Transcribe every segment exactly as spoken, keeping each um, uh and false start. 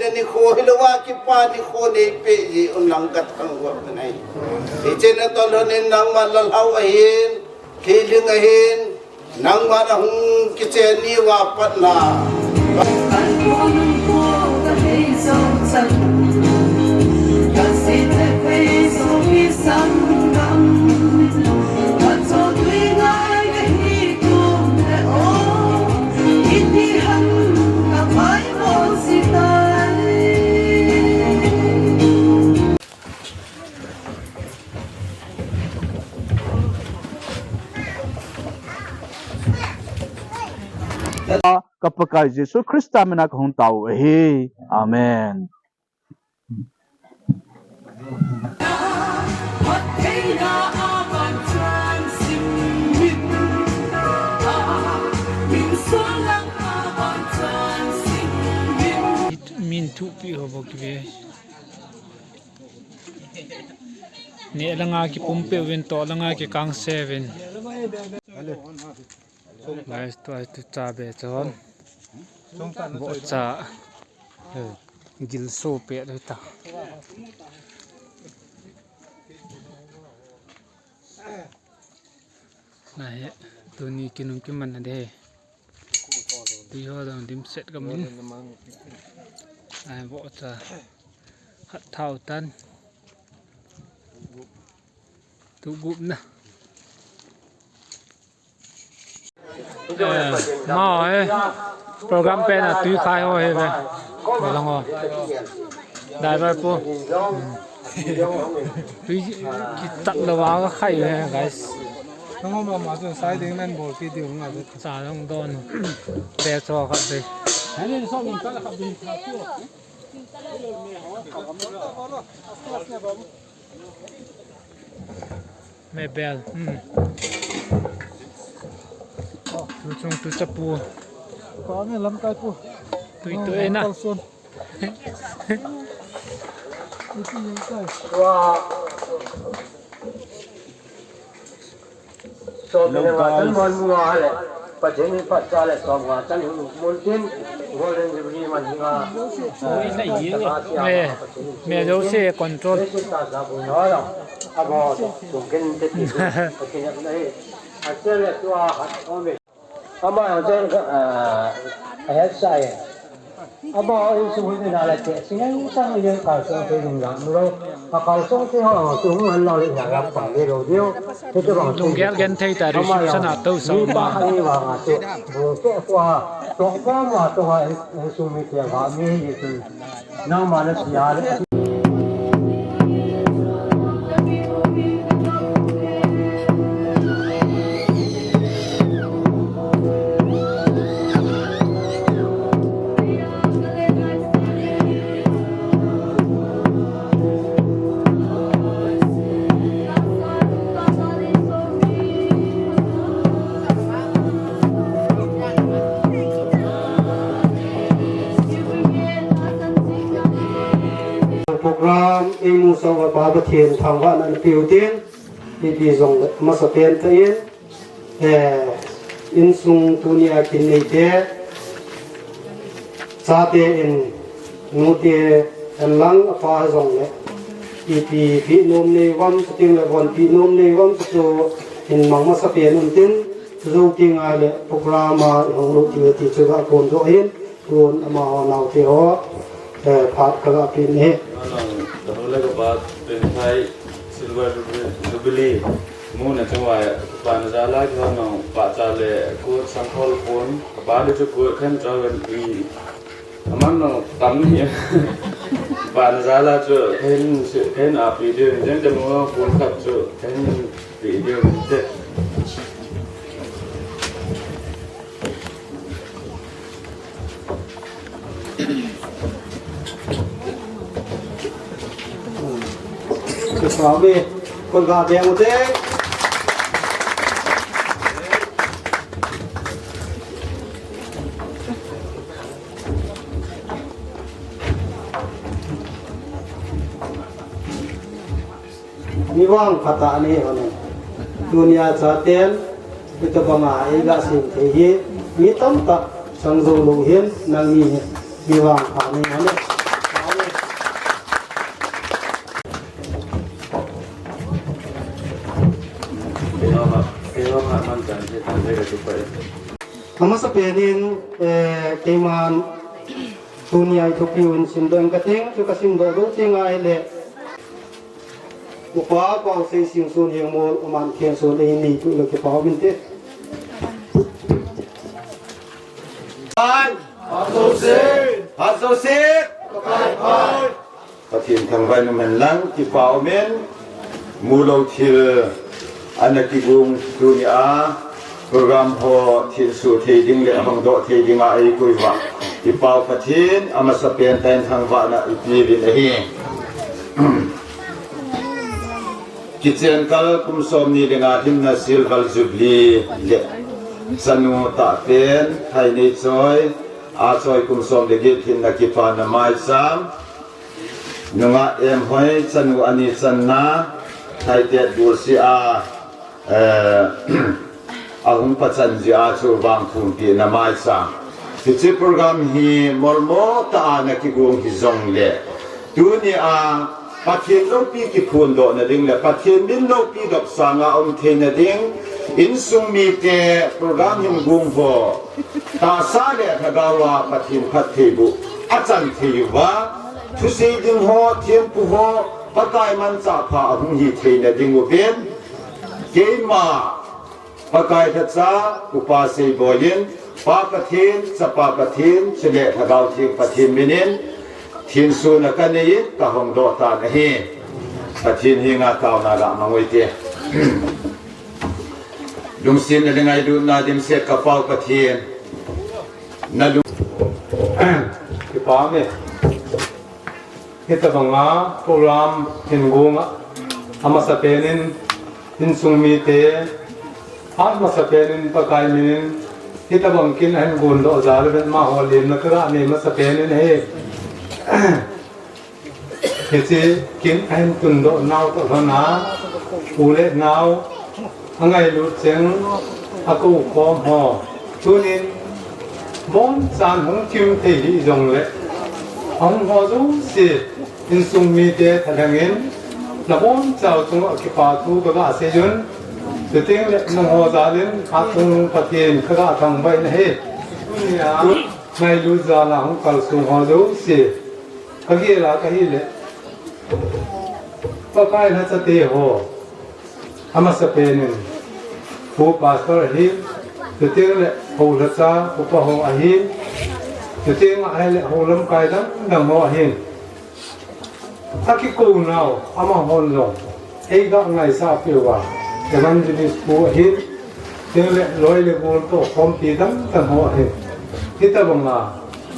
Nikho hilouva kipa nikho neipeh jeh un lang kathangvah in ahi. Hiche natolhon in nangma lalhau ahin, lhihling ahin, nangma nahung kichen ni uva patna. Ka Pakai Jesu Christa mina kahung tao ahi. Amen. Min thupi ho bou kive. Neh langa kipumpi uvin, to langa kikangse uvin. Guys, tua hi tucha be chon. Vohcha. Gilso pet hita. Nahi, tuni kinung kiman na de. Tui ho dong dimset ka min. Ai, vohcha. Hat thau tan. Tu gup na. Eh, ma ho, eh. Program pen a tui khai ho hi ve. Ve lang ho. Driver pu. Hmm. Tui kitat lou va ka khai ve, guys. Nang ho mama chu sai ding nan bol kit ding nga ve. Cha dong don. Be cho khat ve. Ani so min ta khat ding khat chu. Mebel. Hmm. Tu chung tu chapu. Pa me lamkai pu. Tui tu e na. Kalson. Iti lamkai. Sopi le nga chan mon mu nga le, Pathen in phat cha le som nga chan hung mun tin, Golden Jubilee man hi nga. Me, me jouse control. Abo, tung ken te ti, Pathen in na hi. A che le tua hat om e. Ama jong ka, ah, a het sa e. Ama insung hi na la che, singai sang yen kalsong te ding lam lo. A kalsong te ho, tu hung an lo le na la pa le lo dio. Te te bang. Lunggel genthei ta reception a to sa ma. Ni pa ni wa nga tu. Bu te kwa. To pa ma to ha insung mi te ga mi ni tu. Nangma na sia le. Program eimusah uva Pa Pathen thangvahna napeh u tin, ipi jongle masapen tah in, eh, insung tunia kin neite, chate in nute hen lang apa jongle, ipi pi nom nei uvam, chuting le von pi nom nei uvam, chu in mang masapen un tin, jou ti ngai le program a hung lut ti ti chu ga kon doh in, Tun amaho naote ho, eh, phat kaga peh in ahi. Nang, ka nu le ka pa, twenty-five Silver Jubilee, Jubilee, mu na chunga, pa na jal a, ka nang, pa cha le, ko sangkhol pon, ka pa le chu ko khen cha ven i. Aman no, tam ni. Pa na jal a chu, khen, khen a pi de, jen ka nu pon khat chu, khen pi de, te. Ka sawm mi, kon ga beng u te. Mi vangpha tah nahi hon e. Tunia chaten, hitabanga eiga sem thei hi, mi tamtah sang jou lou hin, nangni hi, mi vangpha nahi hon e. Amasapen in, eh, keiman tunia i thupiu in simdoh ing kating, chu kasimdoh lou teng ahile, Upa Pausei Singson Hengmol, aman Khenson eini tu le kipa um inte. Hai! Hat jouse! Pathen thangvah in um hen lang, kipa um in, mulou thil ana kigong tunia, program ho thenso thei ding le hongdoh thei dinga eikoi uva i Pau Pathen amasapen tah in thangvahna ipeuvin ahi. Kichen kal kum somni le nga lhinna Silver Jubilee le chanu tahpen Thaineichoi, Achoi kum som le get lhinna kipana maicham, nungah Emhoi chanu ani channa, Thaitet Bulsi a, eh, ahung pachan jeh a chu vangthumpina maicham. Hiche program hi molmo tah a ana kigong hijongle, tunia Pathen loupi kiphondohna ding le Pathen min loupi dopsanga um theina ding, insung mite program hin gong ho tahsa le lhagao a Pathen phattheiboh achan thei uva, thusei ding ho, thempu ho, Pakai manchah pha ahung hi theina ding uvin, keima Pakai lhacha, Upa Seiboi in, Pa Pathen, Chapa Pathen, chule Lhagao Theng Pathen minin, thensona kanei in, kahongdoh tan ahi. Pathen henga taona ga mang u hite. Lungsetna le ngailutna dimset ka Pau Pathen. Nalung. Kipa me. Hitobanga program hin gong a, amasapen in insung mite, amasapen in Pakai minin, hitobang kin ahin gondoh jal uvin amaho lemna kaga nei masapen in ahi. Hiche kin ahin tundoh nau toh lhona, u le nao, angailut cheng, akou khom ho. Tunin, abonchan hung kim thei hih jongle, ahung ho jouse, insung mite thalheng in, nabonchau chunga kipa thu kaga seijun, chuteng le nangho jal in, Athingnung Pathen kaga thangvah in ahi. Tunia, ngailut jal a hung kalsong ho jouse, kagel a kahile, Pakai lhachate ho, amasapen in, Pu Pastor ahin, chuteng le hou lhacha, upa ho ahin, chuteng ahile hou lamkai dang dang ho ahin. Akikou nau, amahon jong, eiga ngaisah peh uva, Evangelist Pu ahin, chuteng le loi le gol toh khompi dang dang ho ahin. Hitobanga,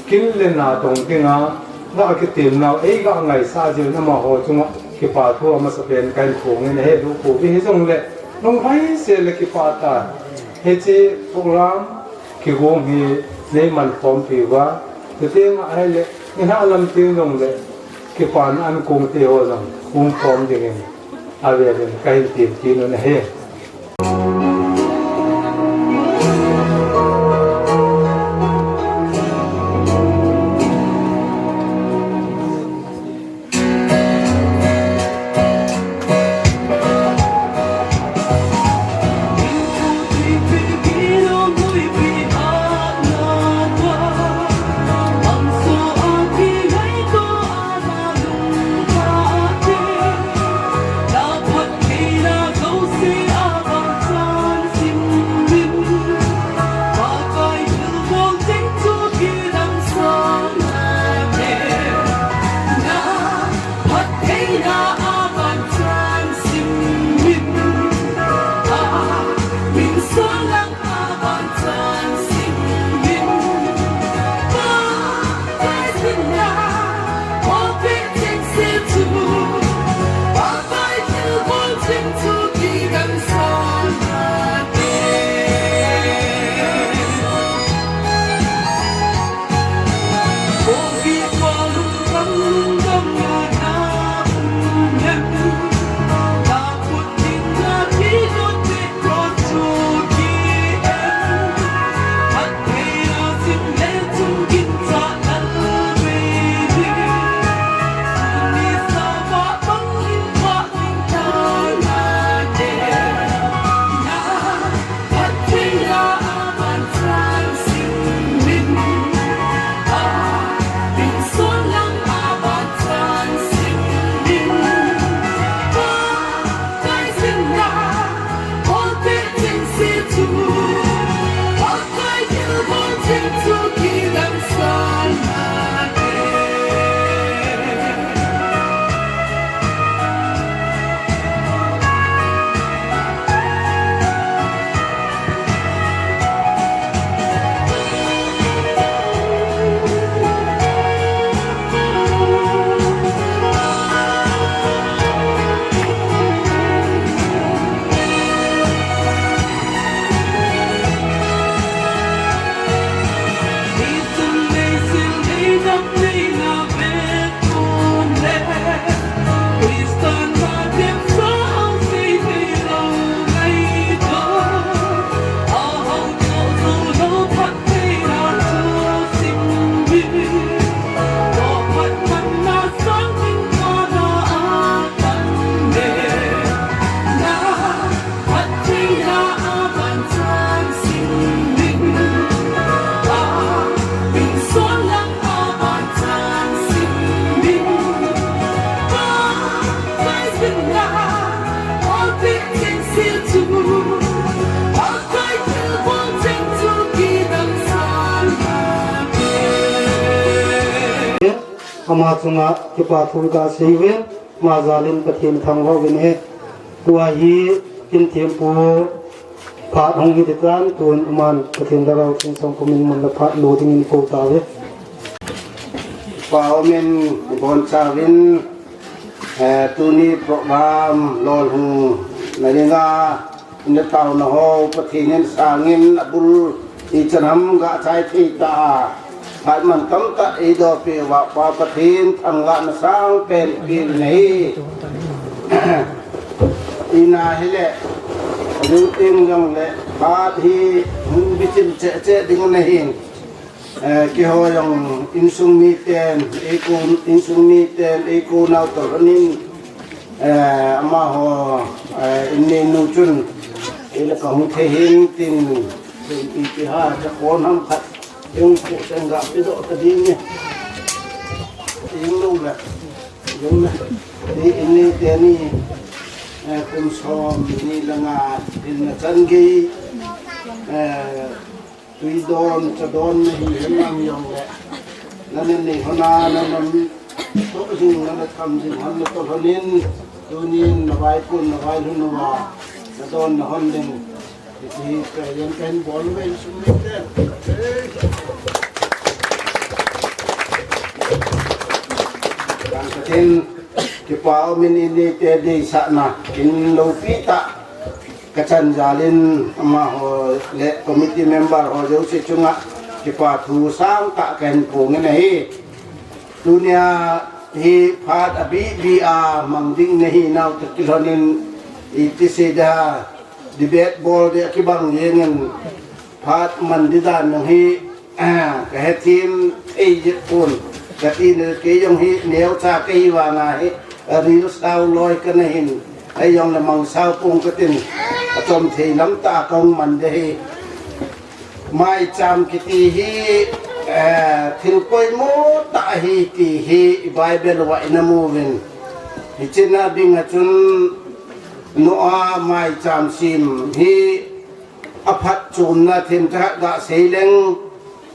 kin le na tong dinga, ga kitem nau, eiga ngaisah jeh un amaho chunga, kipa thu amasapen kahin phong in ahe lou pouve hijongle, lunglhaisel le kipa tah, hiche program kigong hi neiman khompi uva, chuteng ahile, nilhah lam teng jongle, kipana ankong te ho jong, hung khom dingin, avel in kahin temkit un ahi. Ama chunga kipa thu kasei uvin, ama jalin Pathen thangvah uvin ahi. Tua hi kin thempu phat hung hi titan tun aman Pathen Lhagao Theng Sangkho min mun le phat lo dingin kou tauve. Pa umin ibonchauvin, eh, tuni program lolhung na dinga, na tauna ho Pathen in sangin abul ichan ham gachai thei ta a, phat mantam tah eidoh peh uva Pa Pathen thangvahna sangpen peh in ahi. Ina hile, lungting jongle, phat hi hung bichim cheh cheh ding nahin. Eh, keiho jong insung miten, eikou, insung miten, eikou nau toh lhonin, eh, amaho, eh, in neinu chun, eile kahung thei hih in tin, ipi ipi ham, chapon ham khat, jong pu sen ga pedoh ta ding e. Jong lo le, jong le, ni, in neite ni, eh, kum som ni le nga, in na chan gei, eh, Tui don, cha don nahi henlang jongle. Nana nei hon a, nana toh jing, nana tham jing hon natoh lhonin. Tunin na vaipun, na vailhun uva. Na don na hon ding. Hiti hi prayer kahin bol uve insung mite. Kan katin kipa umin in neite deisahna. In loupi tah. Kachan jalin amaho le committee member ho jouse chunga kipa thu sangtah kahin phongin ahi. Tunia hi phat abih bih a mang ding nahi nau toh kilhonin iti sei da debate bol ding akibang jengin phat man ding dan jong hi Ah, kahethem thei jeh pon. Kati na kei jong hi neocha kahi vanga hi, a ril sao loi kana hin. Ahi jongle mang sao pong katin. Achom thei lam tah a kahung man ding ahi. Maicham kiti hi, eh, thil poimo tah ahi ti hi i Bible uva ina mu uvin. Hiche na dinga chun Noah maicham sem hi Aphatchomna themcha khat gasei leng,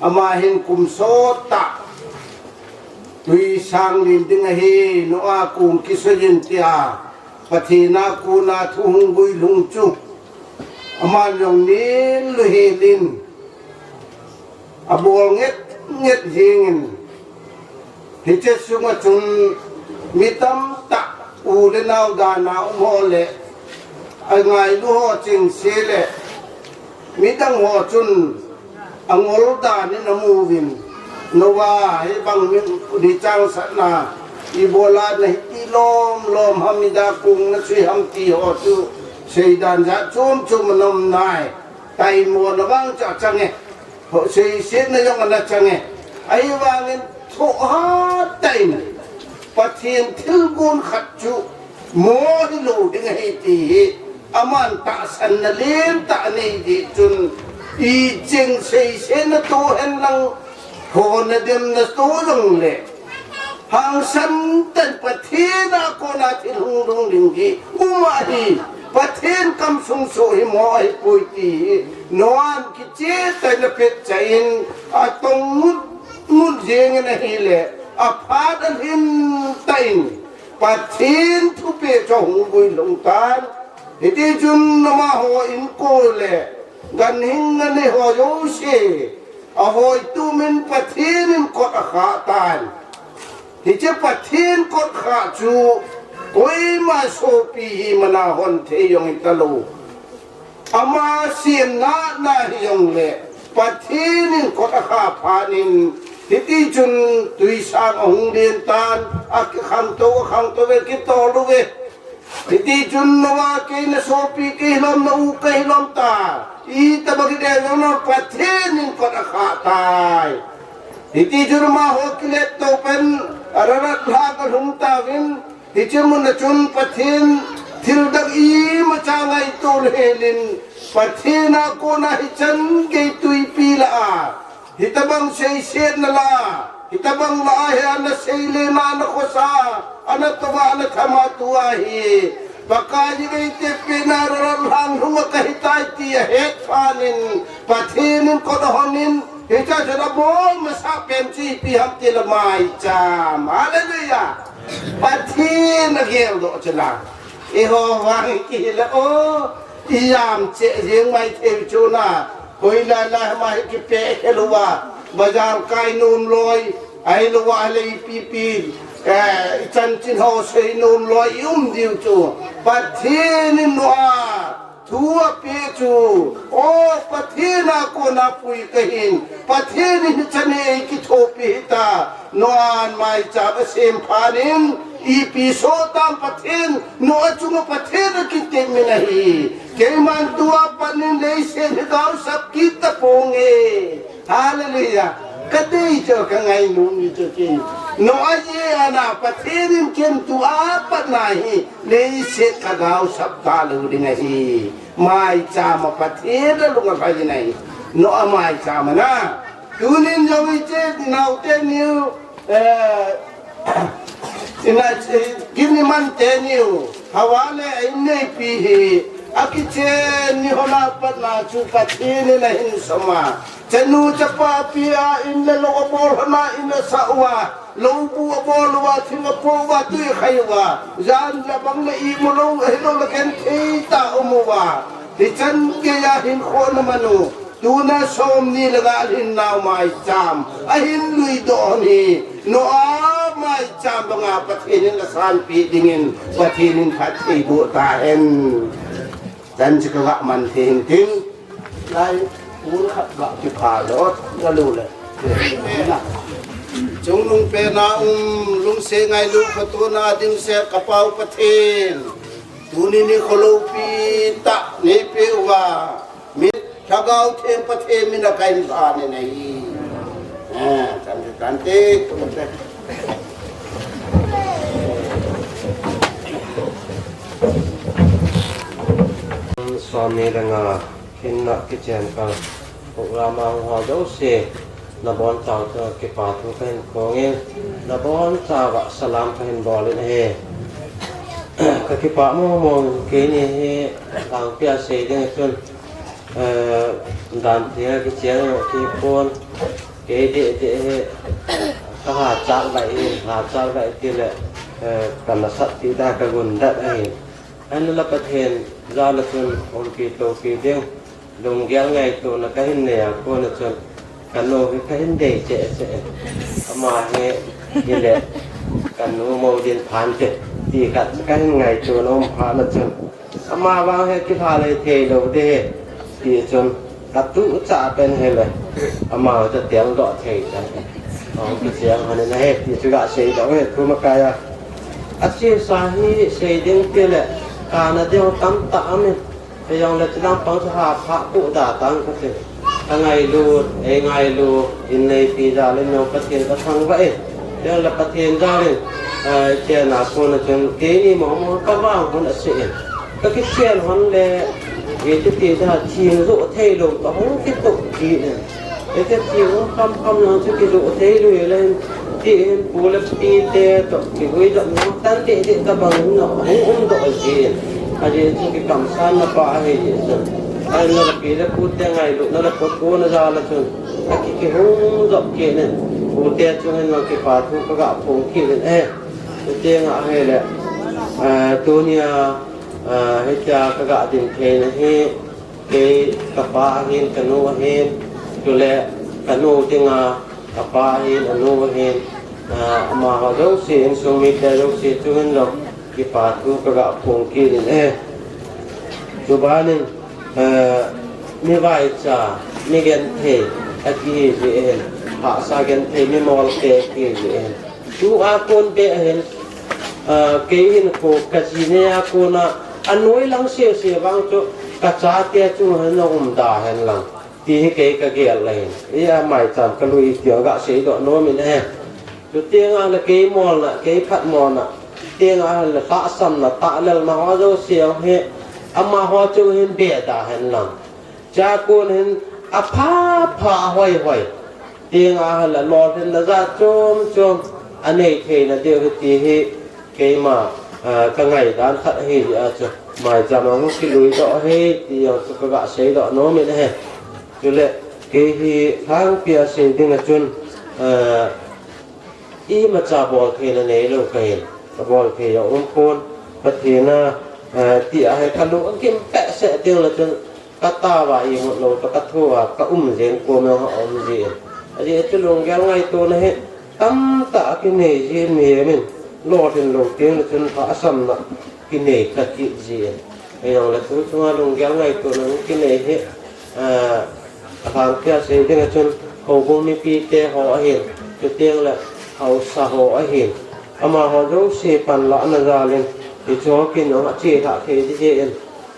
ama hin kum sot tah tui sang len ding ahi, Noah kong kisoi in tia Pathen a kona thu hung guilhung chu aman jong nin luhel in abol nget nget jengin, hiche sunga chun mi tamtah u le nao dan a um ho le angailu ho chengse le midang ho chun angol dan in amu uvin, Noah hi bang mi ni changsatna ibola nahiti lom lom ham, ida kong nasui ham ti ho chu seidan jat chom chom ana um nai. Taimona vang chu achang e. Ho, seisetna jong ana chang e. Ahivangin thoh hatah in Pathen thilgon khat chu mo hilou ding ahi ti hi aman tahsanna lentah anei jeh chun, icheng seisetna toh henlang, hona demna toh jongle hangsan tah in Pathen a kona thil hung lhung ding hi um ahi. Pathen kamsung soh hi mo ahipoi ti hi Noah in kicheh tah in aphetcha in atong ngut ngut jengin ahile, aphat alhin tah in Pathen thupeh chu ahung guilhung tan. Hiti chun amaho inko le ganhing nanei ho jouse ahoitumin Pathen in kot akhah tan. Hiche Pathen kot khah chu koima sopi hi mana hon thei jong hitalou. Ama semna na hijongle Pathen in kot akhah phat in hiti chun tuisang ahung len tan, akikhangtou, akhangtou ve, kitol uve. Hiti chun Noah kei nasopi kahilom, na u kahilom ta. Itobang hideh jongle Pathen in kot akhah tai. Hiti chun amaho kilet tou pen Ararat lhang alhung tauvin, hiche muna chun Pathen thildang imacha ngaito louhel in, Pathen a kona hichan gei twipi lah a, hitobang seisetna lah a, hitobang lah a hi ana seile na, ana khosa, ana toma, ana thama tua hi Pakai Jehova eipehna Ararat lhang lhunga kahitai ti ahet phat in, Pathen in kot ahon in, Hiche chu abol masa pen chu ipi ham tile maicham. Hallelujah. Pathen ageldoh chu la. Eiho vang kihile o, ijam cheh jeng mai thei chu na. Hoilai lai ma hi kipeh khe louva, bazar kai nom loi, ahilouva le ipi pi, eh, ichanchin ho sei nom loi i um diu chu. Pathen in noa thu apeh chu, o Pathen a kona pui kahin, Pathen in hiche ni ei kithopi hita, noa maicham asem phat in, ipi soh tam Pathen, noa chunga Pathen akitepna ahi. Keiman tua pat in leiset hi gaosap kit taponge. Hallelujah. Kadei chu kangainom ni chu kin. Noa jeh a na Pathen in ken tua pat na hi leiset kagaosap talou ding ahi. Maicham a Pathen alung alhai in ahi. Noa maicham a na. Tunin jong hiche naote niu, eh, ina, eh, kin iman teniu, Hawa le a inneipi hi, akichen ni hon a pat na chu Pathen in ahin som a. Chanu chapa pi a in le lou abol hon a in asah uva, lou bu abol uva, thing apo uva, tui akhai uva, jan le bang le imu lou, ahilou le genthei tah a um uva. Hichan geiya hinkho ana man u. Tuna somni le nga lhin nau maicham ahin lui doh hon hi, noa maicham banga Pathen in asanpeh dingin Pathen in phatthei boh tahen. Chan chu kagah man thei hin tin, lai pun khat gah kipha doh nalou le. Chungnung pena um, lungset ngailu khatona dimset ka Pa u Pathen, tuni nikho loupi tah neipeh uva, mi Lhagao Theng Pathen mina kahin lhan in ahi. Eh, tante, tante. Somni le nga, hinna kichen kal, program a hung ho jouse, nabonchauva kipa thu kahin phong in, nabonchauva salam kahin bol in ahi. Kakipah mong mong, keini hi, langpia sei ding chun, eh, dan thia kichen kipon, kei deh deh hi, kahachal vai in, hachal vai tile, eh, kanasat tida kagun dat ahi. Ahinla Pathen jal a chun umpi loupi ding, lunggel ngaitona kahin nei a kona chun, kanu hi kahin dei cheh cheh. Ama hi, hile, kanu mo din phante, ti khat kahin ngaitona um phat na chun, ama vang hi kilha lei thei lou ding, ti chun, katuhchah pen hile, ama chu teldoh thei chan. Hung kicheng hon in ahi, ti chu gasei doh e, thu makai a. Achesa hi sei ding tile, kana ding tamtah aum in. Hijongle chulang pang chu haphah pu da tang kati. Kangailut, eingailut, inneipi jal in jong Pathen kathangvah in. Hijongle Pathen jal in, ah, chena kona chun keini mong mong kavang hon aseh in. Kakichen hon le, iti ti da thing joh theilou kahung kitoh kit in. Iti ti hung kham kham jong chu kijoh theilou le, ti hin pu le pi te toh kiguidam jong tan deh deh tabang in hung umdoh jin. Ajeh chu kikamsanna pa ahi jeh chun. Ahinla pi le pu te ngailutna le potkona jal a chun, aki kihung jop kit in. Pu te chungin jong kipa thu kaga phong kit in, eh. Chuteng ahile, eh, tunia, eh, hitia kaga ding theina hi, kei kapa ahin, kanu ahin, chule kanu dinga, kapa ahin, anu ahin, ah, amaho jouse, insung mite jouse chungin jong kipa thu kaga phong kit in, eh. Chubanin, eh, mi vaicha, mi genthei akihi jeh in, hahsa genthei, mi molte akihi jeh in, tua kon beh hin, ah, kei hinkho kajinei a kona, anoi lang sese vang chu kachate chunga hin aum da hen lang, ti hi kei kagel ahin. Ia maicham kalui tia gasei doh nom in ahi. Chuteng ahile kei molna, kei phatmona, chuteng ahile tahsanna, tahlelna ho jouse hi, amaho chu hin beh da hen lang. Chua kon hin apha pha hoi hoi. Chuteng ahile lolhinna jat chom chom anei theina diu hi ti hi keima, ah, kangaidan khat ahi jeh a chu maicham a hung kilui doh ahi ti jong chu kaga sei doh nom in ahi. Chule, Kei hi lhangpi a sei ding a chun, eh, imacha boltheina neilou kahin, abol thei a um pon, Pathen a, eh, ti a hi kalung agim behseh ding le chun, kataova imut lou toh kathoa kaum jeng kom jong aum jin. Ajeh chu lunggel ngaitona hi tamtah kinei jin, mihem in lolhin lou teng le chun lhahsamna kinei kha kit jin. Hijongle tu chunga lunggel ngaitona kinei hi, ah, alhangpi a sei ding a chun houbung mipite ho ahin, chuteng le haosa ho ahin, amaho jouse panlahna jal in hiche ho kin jong achelhah thei ding jeh in,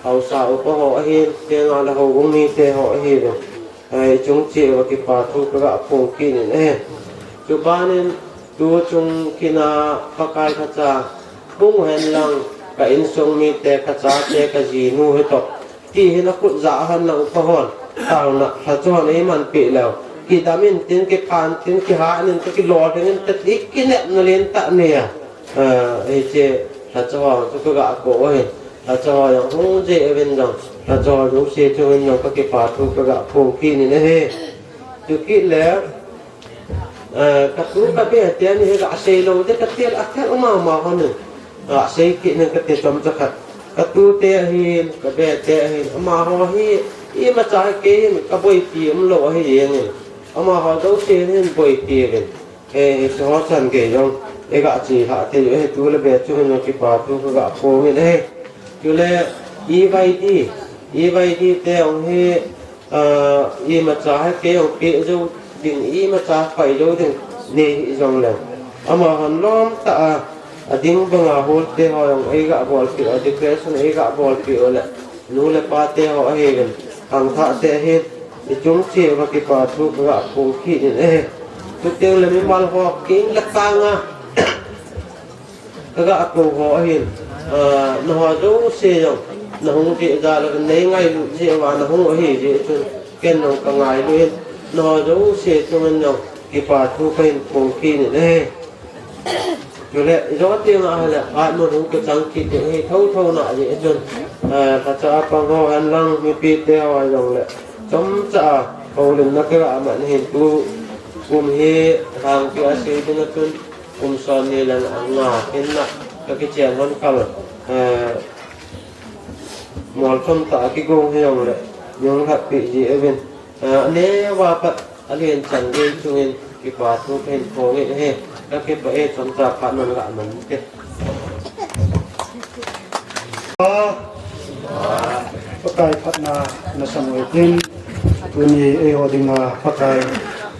haosa upa ho ahin, chuteng le houbung mite ho ahin, eh, ichung cheh uva kipa thu kaga phong kit in ahi. Chuban in tu chung kin a Pakai lhacha hung hen lang, ka insung mite, kachate, kajinu hitoh, ti hin akhut jah hen lang upa hon, taona lhacha hon eimanpeh leu, kidam intin, kiphan tin, kihan intin, kilolhing intin, ti kinepna lentah nei a, eh, hiche lhacha ho chu kaga kou ahin. Lhacha ho jong hung jeh uvin jong, lhacha ho jouse chungin jong kakipa thu kaga phong kit in ahi. Chukit le, eh, katu kabe te ani hi gasei lou ding kati le, atheng mama hon in gasei kit in kati chomcha khat. Katute ahin, kabe te ahin, amaho hi imacha kei hin kaboipi umlou ahi jeng in, amaho jouse hin boipi uvin. Eh, hiche ho chan gei jong iga chelhah thei u ahi, tu le be chungin jong kipa thu kaga phong in ahi. Chule E Y D, E Y D te jong hi, ah, imacha hi kei jong peh jou ding, imacha pai jou ding nei hih jongle, amahon lomtah a, ading banga hol te ho jong eiga bolpeh u, decoration eiga bolpeh u le, nu le pa te ho ahiuvin, khangthah te ahin, ichung cheh uva kipa thu kaga phong kit in ahi. Chuteng le mimal ho kin le kang a kaga kou ho ahin, ah, nangho jouse jong nahung jeh jal a nei ngailut jeh uva nahung ahi jeh chun, ken jong kangailu in, nangho jouse chungin jong kipa thu kahin phong kit in ahi. Chule, ijou teng ahile, phat mun hung kichang kit ding ahi thotho na jeh chun, eh, lhacha a pang ho hen lang, mipite ho hijongle, chomcha a houlimna kaga man ahin, tu kum hi lhangpi a sei ding a chun, kum somni le nga hinna kakichen hon kal, eh, molchom tah a kigong hijongle, nung lhatpeh jeh uvin, eh, aneo a pat alen chan gei chungin kipa thu kahin phong in ahi, kakipah e, chomcha phat mun ga man te. Pakai phatna nasam u hitin, tuni eiho dinga Pakai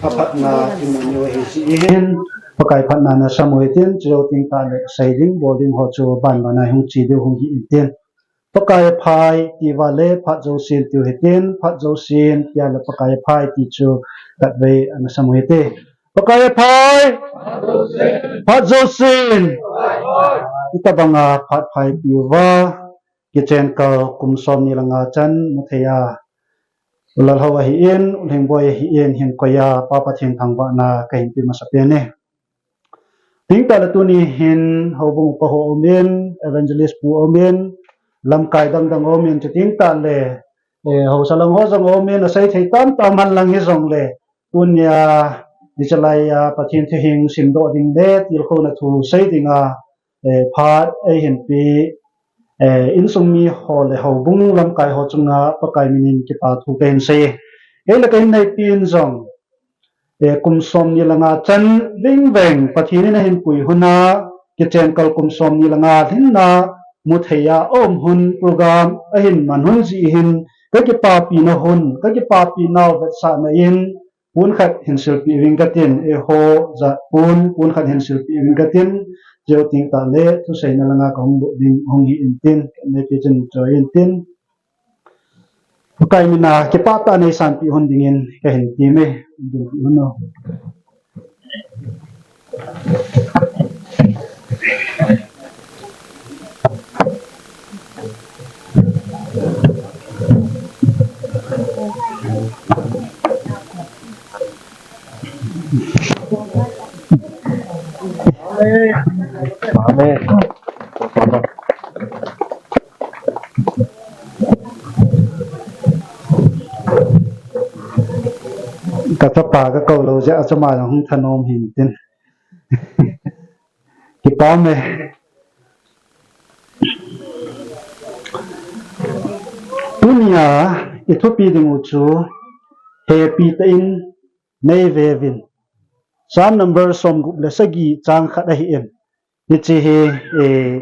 aphatna imu u ahi jeh in, Pakai phatna nasam u hitin, chujou teng tah le sei ding, bol ding ho chu banban a hung che diu hung hi intin. Pakai aphai, ti uva le phat jousen tiu hitin, phat jousen, tia le Pakai aphai, ti chu khatvei ana sam u hite. Pakai aphai! Phat jousen! Hitabanga phat phaipi uva, kichenkal kum somni le nga chan muthei a, Lalhou ahin, Lhingboi ahin, hinkhoa Pa Pathen thangvahna kahin pe masapen e. Tengtah le tuni hin houbung upa ho aumin, evangelist pu aumin, lamkai dangdang aumin, chuteng tah le, eh, haosa lang ho jong aumin, asei thei tamtah man lang hijongle, tunia, hichelai a, Pathen thuhing simdoh ding le, tilkhouna thu sei dinga, eh, phat eihin pe, eh, insung mi ho le houbung lamkai ho chunga Pakai minin kipa thu kahin sei. Kei le kahin neipen jong, eh, kum somni le nga chan vingveng Pathen in ahin pui huna, kichenkal kum somni le nga lhinna muthei a aum hun program ahin man hun jeh hin, kakipapina hun, kakipapinau vetsahna in, pon khat hin silpeh uving katin, eiho jat pon, pon khat hin silpeh uving katin, chujou teng tah le thuseina langa kahung lut ding hung hi intin, kanei peh chun choi intin. Pakai mina kipah tah a neisanpeh hon dingin kahin temme, dinpeh hon o. Amen. Ka chapa ka kou lou jeh a chu ama jong hung thanom hin tin. Kipah e. Tunia i thupi ding u chu hepi tah in nei veuvin. Psalm number somgup le sagi chang khat ahin. Hiche hi, eh,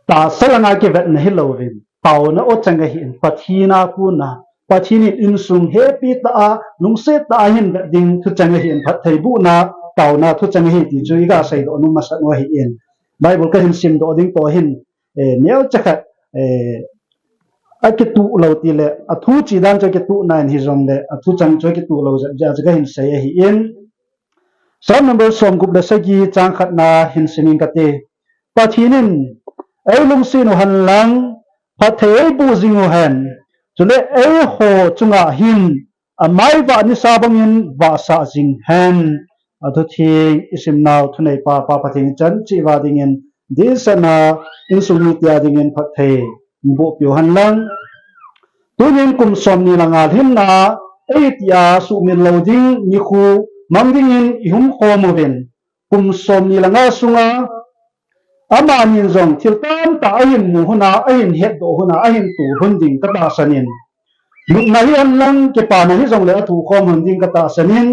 tahsa langa kivetna hilouvin, taona o chang ahin, Pathen a kona, Pathen in insung hepi tah a, lungset tah a hin vet ding thucheng ahin, phattheibohna, taona thucheng ahi ti chu i ga seidoh nom masat u ahin. Bible ka hin simdoh ding toh hin, eh, neocha khat, eh, akituh lou tile, athu chi dan chu akituh nan hijongle, athu chang chu akituh lou jeh a chu ka hin sei ahin. Psalm number somgup le sagi chang khatna hin sim inge kati. Pathen in ei lungset u hen lang, phatthei eiboh jing u hen. Chule eiho chunga hin, amaivah nisa bangin vahsah jing hen. Athutheng i simnau thuneipa Pa Pathen i chan cheh uva dingin, dihsetna insung mite a dingin phatthei boh peh u hen lang. Tunin kum somni le nga lhinna, ei tia sumil lou ding nikho mang dingin i hung khom uvin. Kum somni le nga sunga, amanin jong thil tamtah ahin mu lhon a, ahin hetdoh lhon a, ahin toh lhon ding ka tahsan in. Lupna hi hen lang, kipana hijongle athoh khom lhon ding ka tahsan in.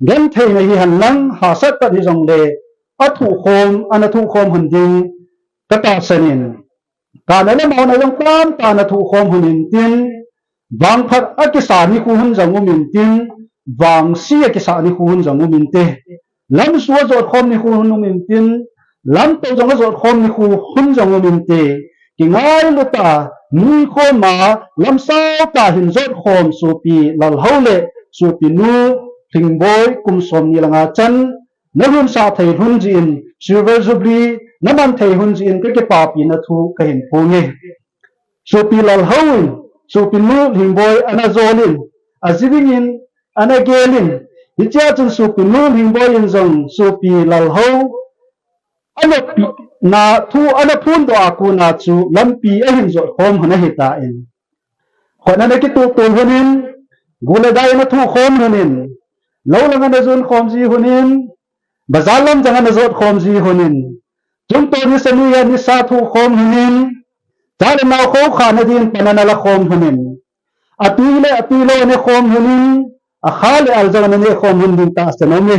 Gentheina hi hen lang, hahsat tah hijongle athoh khom, ana thoh khom lhon ding ka tahsan in. Kana le mauna jong tamtah ana thoh khom lhon in tin, vangphat akisa nikho lhon jong um in tin, vangse akisa nikho lhon jong um inte. Lamsu ajot khom nikho lhon um in tin, lamtou jong ajot khom nikho lhon jong um inte. Kingailut a, nuikhom a, lamsao tah a hin jot khom sopi lalhou le sopinu Lhingboi, kum somni le nga chan, na lhunsah thei lhon jeh in, Silver Jubilee na man thei lhon jeh in ka kipapina thu ka hin phong e. Sopi lalhou in, sopinu Lhingboi ana jol in, ajing in, ana gel in, hichea chun sopinu Lhingboi in jong sopi lalhou ana pina thu ana phondoh a kona chu lampi ahin jot khom lhon ahitan. Khut ana kituh tuh lhon in, gu le dai ana thoh khom lhon in, lou lang ana jon khom ji lhon in, bazar lam jong ana jot khom ji lhon in, chungto nisa ni a nisa thoh khom lhon in, cha le nao khoukhah na din pan ana la khom lhon in, atui le atui lou ana khom lhon in, akha le al jong ana neh khom lhon ding tahsan aume.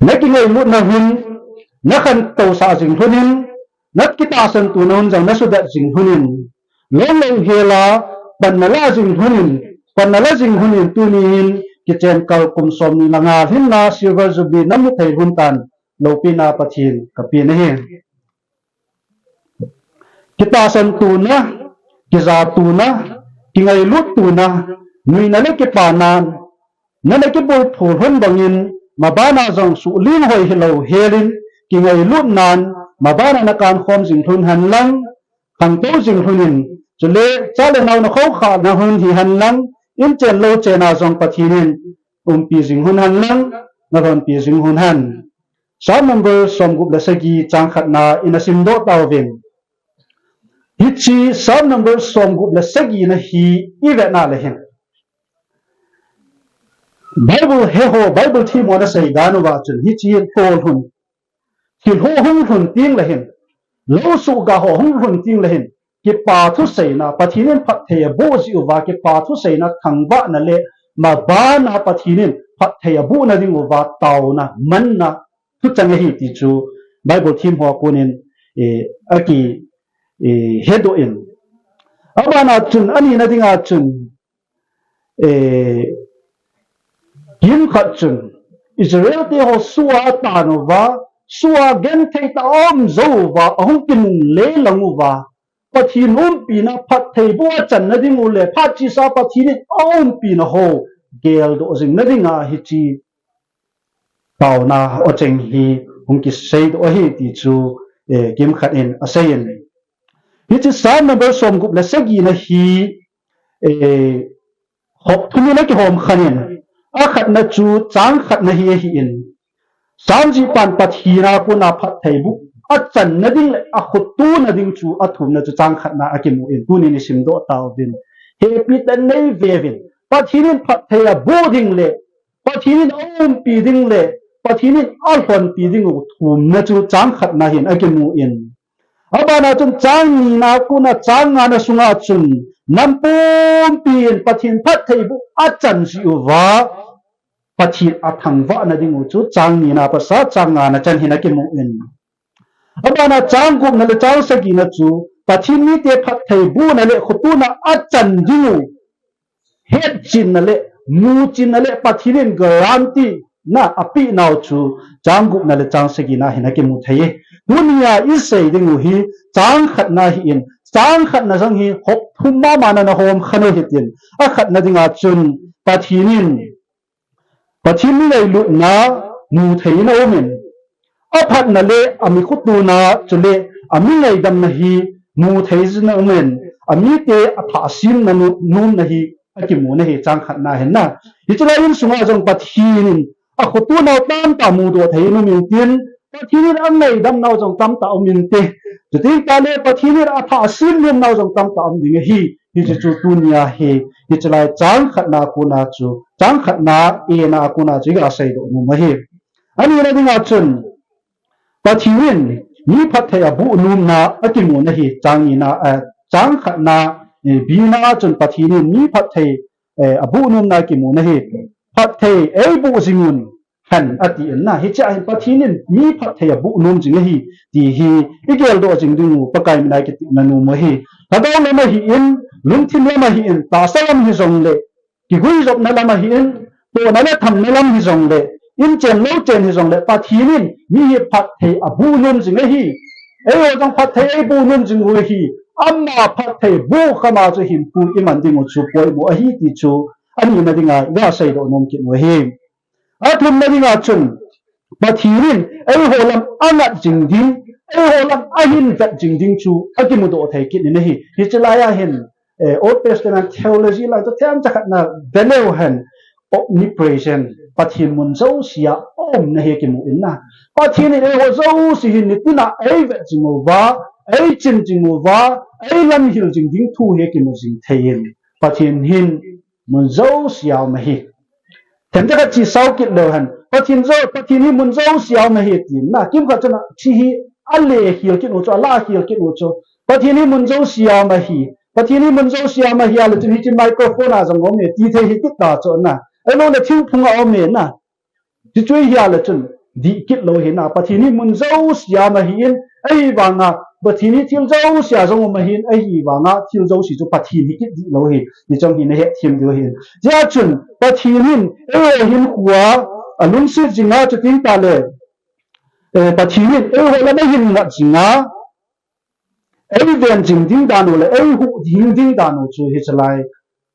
Na kingailutna hun, na khantousah jing lhon in, na kitahsan tona hun jong na sudet jing lhon in, lou lou hel a, pan na la jing lhon in, pan na la jing lhon in, tuni hin kichen kal kum somni le nga lhinna Silver Jubilee na mu thei lhon tan, loupina Pathen ka pe nahi. Kitahsan tona, kija tona, kingailut tona, nuina le kipana, nana kibulphu lhon bangin, mabana jong suhling hoi hilou hel in, kingailut nan, mabana na kan khom jing lhon hen lang, khangtou jing lhon in, chule cha le nao na khoukhah na hun hi hen lang, in chen lou chen a jong Pathen in umpi jing lhon hen lang, na lhonpi jing lhon hen. Psalm number somgup le sagi chang khatna i na simdoh tauvin. Hiche Psalm number somgup le sagi na hi i vet na le hin, Bible he ho, Bible them ho ana sei dan uva chun, hiche hi lho lhon, thil ho hung lhon teng le hin, lou suhga ho hung lhon teng le hin, kipa thuseina, Pathen in phatthei aboh jeh uva, kipa thuseina thangvahna le, mabana Pathen in phatthei abohna ding uva, taona, manna, thucheng ahi ti chu Bible them ho a konin, eh, aki, eh, hedoh in. Abana chun, anina dinga chun, eh, kimkhat chun, Israel te ho soh a atan uva, soh a genthei tah a um jou uva, ahung kinungle lang uva, Pathen umpina phatthei boh a channa ding u le, phat chesa Pathen in aumpina ho geldoh jing na dinga hiche taona o cheng hi hung kiseidoh ahi ti chu, eh, kimkhat in asei in. Hiche Psalm number somgup le sagi na hi, eh, hop thum in akihom khan in, akhatna chu chang khatna hi ahin. Psalm jihpan Pathen a kona phatthei boh a channa ding le a khotona ding chu athumna chu chang khatna akimu in, tunin i simdoh tauvin. Hepi tah in nei veuvin, Pathen in phatthei aboh ding le Pathen in aumpi ding le Pathen in alhonpi ding u thumna chu chang khatna hin akimu in. Abana chun chang nina kona chang ngana sunga chun nam pumpi in Pathen phatthei boh achan jeh uva Pathen athangvahna ding u chu chang nina pasa chang ngana chan hin akimu in. Abana chang gupna le chang sagina chu Pathen mite phatthei bohna le khotona achan ding u hetchenna le muchenna le Pathen in guarantee na apeh nau chu chang gupna le chang sagina hin akimu thei e. Tunia isei ding u hi chang khatna hi in, chang khatna jong hi hop thum mama na nahom khan u hitin, akhatna dinga chun Pathen in Pathen mi ngailutna mu thei in aumin, aphatna le ami khotona chule ami ngaidamna hi mu thei jin aumin, amite athah asemna nu-, nomna hi akimu na hi chang khatna hin na. Hiche lai insunga jong Pathen in akhotonau tamtah mudoh thei in aumin tin, Pathen in angaidam nau jong tamtah aumin te. Chuteng tah le Pathen in athah asem nom nau jong tamtah aum ding ahi. Hiche chu tunia hi, hiche lai chang khatna kona chu, chang khatna ena kona chu iga seidoh nom ahi. Anina dinga chun, Pathen in mi phatthei aboh nomna akimu na hi chang nina, eh, chang khatna, eh, bina chun Pathen in mi phatthei, eh, aboh nomna akimu na hi. Phatthei eiboh jing un hen ati in na. Hiche a hin Pathen in mi phatthei aboh nom jing ahi ti hi igeldoh jing ding u Pakai mina kitepna nom u ahi. Lhagao lam ahin, lungthim lam ahin, tahsa lam hijongle, kiguijopna lam ahin, tohna le thamna lam hijongle, inchen louchen hijongle, Pathen in mi hi phatthei aboh nom jing ahi. Eiho jong phatthei eiboh nom jing u ahi. Ama phatthei boh khama chu hinkho iman ding u chu poimo ahi ti chu anina dinga iga seidoh nom kit u ahi. Athumna dinga chun, Pathen in eiho lam angat jing ding, eiho lam ahin vet jing ding chu akimudoh thei kit in ahi. Hiche lai a hin, eh, Old Testament theology lai chu themcha khat na veleu hen, omnipresent, Pathen mun jousea aumna hi akimu in na. Pathen in eiho jouse hin nitina eivet jing uva, eichen jing uva, eilamhil jing ding thu hi akimu jing thei in. Pathen hin mun jousea aum ahi. Themcha khat che sao kit leu hen, Pathen jou, Pathen hi mun jousea aum ahi tin na, kimkhat chun hiche hi ale khel kit u chu, ala khel kit u chu. Pathen hi mun jousea aum ahi. Pathen hi mun jousea aum ahi a le chun hiche microphone a jong aum e ti thei hi kit ta chu na. Ahilouleh thingphung a aum e na. Ti chu hi a le chun dih kit lou ahi na, Pathen hi mun jousea aum ahin, ahivanga Pathen hi thil jousea jong aum ahin, ahivanga thil jouse chu Pathen hi kit dih lou ahi. Hiche jong hi nahet them diu ahi. Hijeh chun Pathen in eiho hinkho a alungset jing a, chuteng tah le, eh, Pathen in eiho lam ahin ngat jing a, eiven jing ding dan u le eihuhhing ding dan u chu hiche lai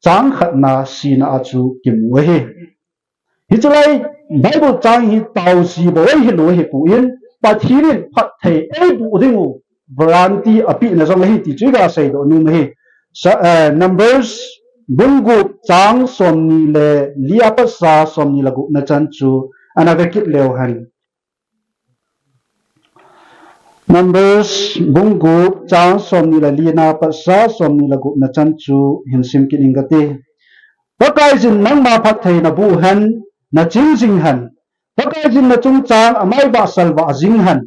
chang khatna sina a chu kimu ahi. Hiche lai Bible chang hi tao ji bou ahi lou ahi pon, Pathen in phatthei eiboh ding u guarantee apeh na jong ahi ti chu iga seidoh nom ahi. Sa-, eh, Numbers bung gup chang somni le li a pat sa somni le gup na chan chu ana ve kit leu hen. Numbers bung gup chang somni le li na pat sa somni le gup na chan chu hin sim kit ing kate. Pakaiyin nangma phatthei naboh hen, naching jing hen. Pakaiyin nachungchang amai vahsal vah jing hen.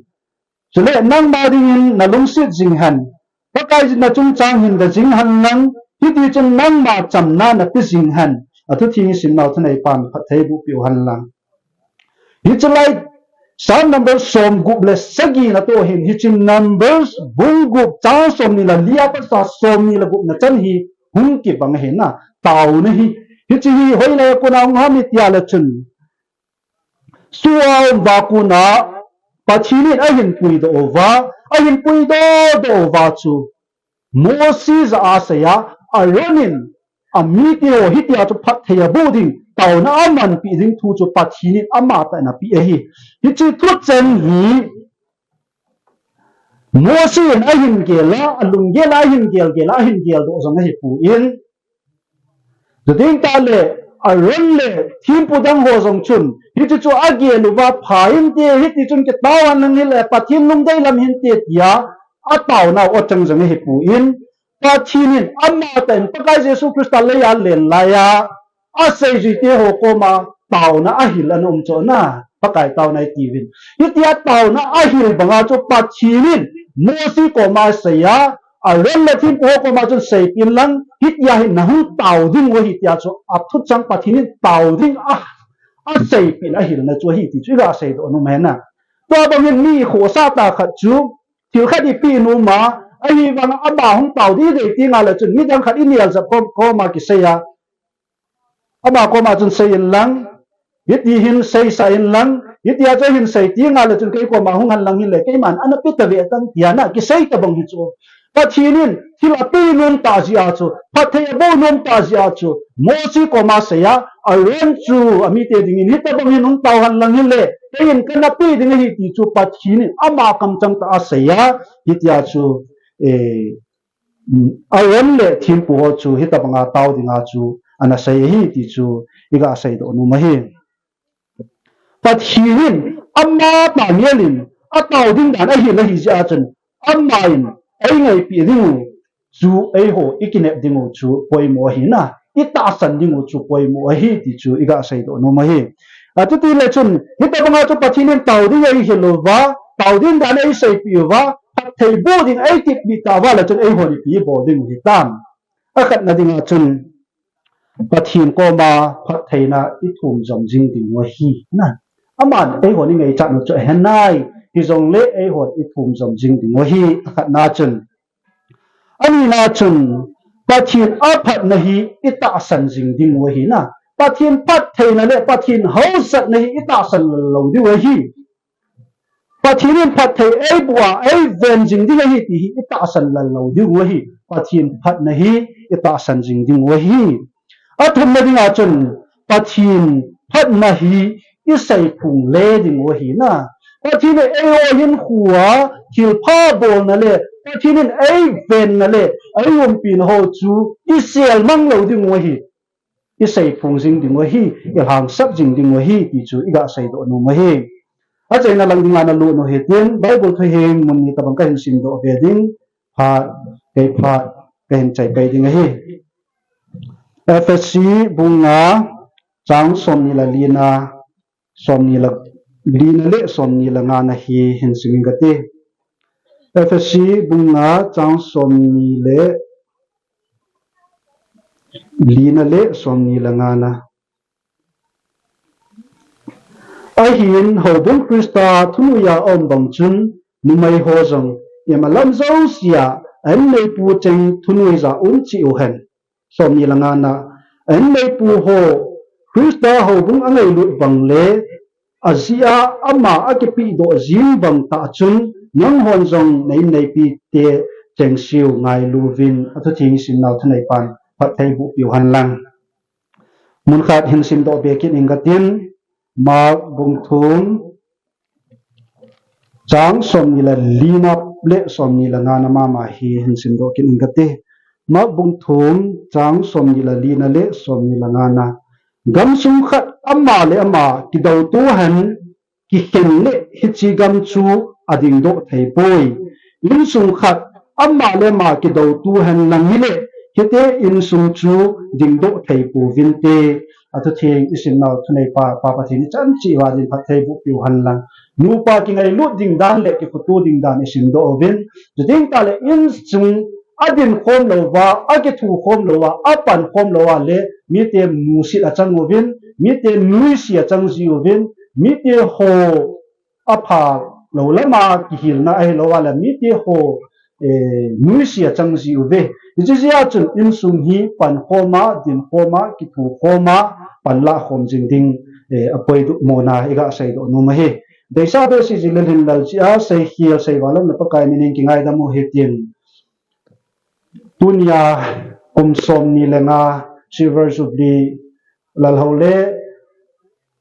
Chule nangma dingin nalungset jing hen. Pakaiyin nachungchang hin ve jing hen lang, hiti chun nangma chamna nape jing hen. Athutheng isimnau thanei pan phatthei boh peh u hen lang. Hiche lai, Psalm number som gup le sagi natoh hin, hiche Numbers bung gup chang somni le li a pat sa somni le gup na chan hi hung kibang ahi na, taona hi. Hiche hi hoilai a kona hung ham itia le chun, Suaum vakuna Pathen in ahin puidoh uva, ahin puidoh doh uva chu Mose jah a asei a, Aaron in amite ho hitia chu phatthei aboh ding, taona amanpeh ding thu chu Pathen in amatah in apeh ahi. Hiche thuchen hi Mose in ahin gel a, alunggel a ahin gel gel a, ahin geldoh jong ahipon. Chuteng tah le, Aaron le thempu dang ho jong chun, hiche chu agel uva, pha inte, hiti chun kitao hen lang hile, Pathen lungdei lam hinte tia, ataonau achang jong ahipon, Pathen in amatah in Pakai Jesu Christa lei a alen lai a, asei jui te ho koma taona ahil ana um chu na, Pakai taona iti uvin. Hitia taona ahil banga chu Pathen in Mose koma aseiya, Aaron le thempu ho koma chun seipeh in lang, hitia hi nahung tao ding u ahi tia chu athuchang Pathen in tao ding a, aseipeh in ahilna chu ahi ti chu iga seidoh nom e na. Tua bangin mi khohsah tah khat chu, thil khat ipeh nom a, ahivang ama hung tao ding idei teng le chun midang khat inel jep khom khom a kiseiya, ama koma chun sei in lang, hiti hin seisah in lang, hitia chu hin sei teng le chun kei koma hung hen lang hile, keiman ana pe tave tang tia na kisei tabang hi chu. Pathen in thil apeh nom tah jeh a chu, phatthei aboh nom tah jeh a chu, Mose koma aseiya, Aaron chu amite dingin hitabang hin hung tao hen lang hile, keiin kana pe ding ahi ti chu Pathen in ama kamchang tah a aseiya, hitia chu, eh, Aaron le thempu ho chu hitabanga tao dinga chu ana sei ahi ti chu iga seidoh nom ahi. Pathen in ama tah ngelin atao ding dan ahil ahi jeh a chun, aman eingaipeh ding u chu eiho ikinep ding u chu poimo ahi na, itahsan ding u chu poimo ahi ti chu iga seidoh nom ahi. Achuti le chun, hitabanga chu Pathen in tao ding eihil uva, tao ding dan eiseipeh uva, phatthei boh ding eitipeh tah uva le chun eihon ipi ibol ding u hitam. Akhatna dinga chun, Pathen koma phattheina ithum jom jing ding u ahi na. Aman eihon ingaichat u chu ahe nai, hijongle eihon ithum jom jing ding u ahi, akhatna chun. Anina chun, Pathen aphatna hi itahsan jing ding u ahi na. Pathen phattheina le Pathen haosatna hi itahsan lou ding u ahi. Pathen in phatthei eiboh a, eiven jing ding ahi ti hi itahsan lou ding u ahi. Pathen phatna hi itahsan jing ding u ahi. Athumna dinga chun, Pathen phatna hi iseiphong le ding u ahi na. Pathen in eiho hinkhoa thilpha bolna le Pathen in eivenna le eiumpina ho chu iselmang lou ding u ahi. Iseiphong jing ding u ahi, ilhangsap jing ding u ahi ti chu iga seidoh nom u ahi. Achaina lang dinga nalut u hitin, Bible thuhing mun ni tabang kahin simdoh ve ding, phat, kei phat, kahin chaipai ding ahi. Ephesi bung nga, chang somni le lina, somni le lina le somni le ngana hi hin sim inge kati. Ephesi bung nga, chang somni le lina le somni le ngana. Ahin houbung Christa thunoiya aum bang chun, numei ho jong imalam jousea ainneipu cheng thunoija um cheh uhen. Somni le ngana, ainneipu ho Christa houbung angailut bang le, ajeh a ama akipehdoh jing bang tah chun, nanghon jong na inneipite chengseu ngailu uvin. Athutheng isimnau thuneipan phatthei boh piu hen lang. Mun khat hin simdoh be kit inge katin, Mark bung thum, chang somni le lina le somni le ngana mama hi hin simdoh kit inge kati. Mark bung thum, chang somni le lina le somni le ngana. Gamsung khat ama le ama kidouto hen kikhen le hiche gam chu adingdoh thei poi. Insung khat ama le ama kidouto hen lang hile, hiti insung chu dingdoh thei pouvinte. Athutheng isimnau thuneipa, Pa Pathen ichan cheh uva din phatthei boh piu hen lang. Nupa kingailut ding dan le kikhutu ding dan isimdoh uvin. Chuteng tah le insung adin khom louva, akithu khom louva, apan khom louva le, mite musit achang uvin, mite nuisat achang ji uvin, mite ho apha lou lama kihilna ahilouva le, mite ho, eh, nuisat achang ji uve. Hiche jeh a chun insung hi pan khoma, din khoma, kithu khoma, panla khom jing ding, eh, apoidoh mona iga seidoh nom ahi. Deisah behseh jing le hinlal cheh a, seikhel seivalhamna Pakai minin kingaidam u hitin. Tunia kum somni le nga Silver Jubilee Lalhou le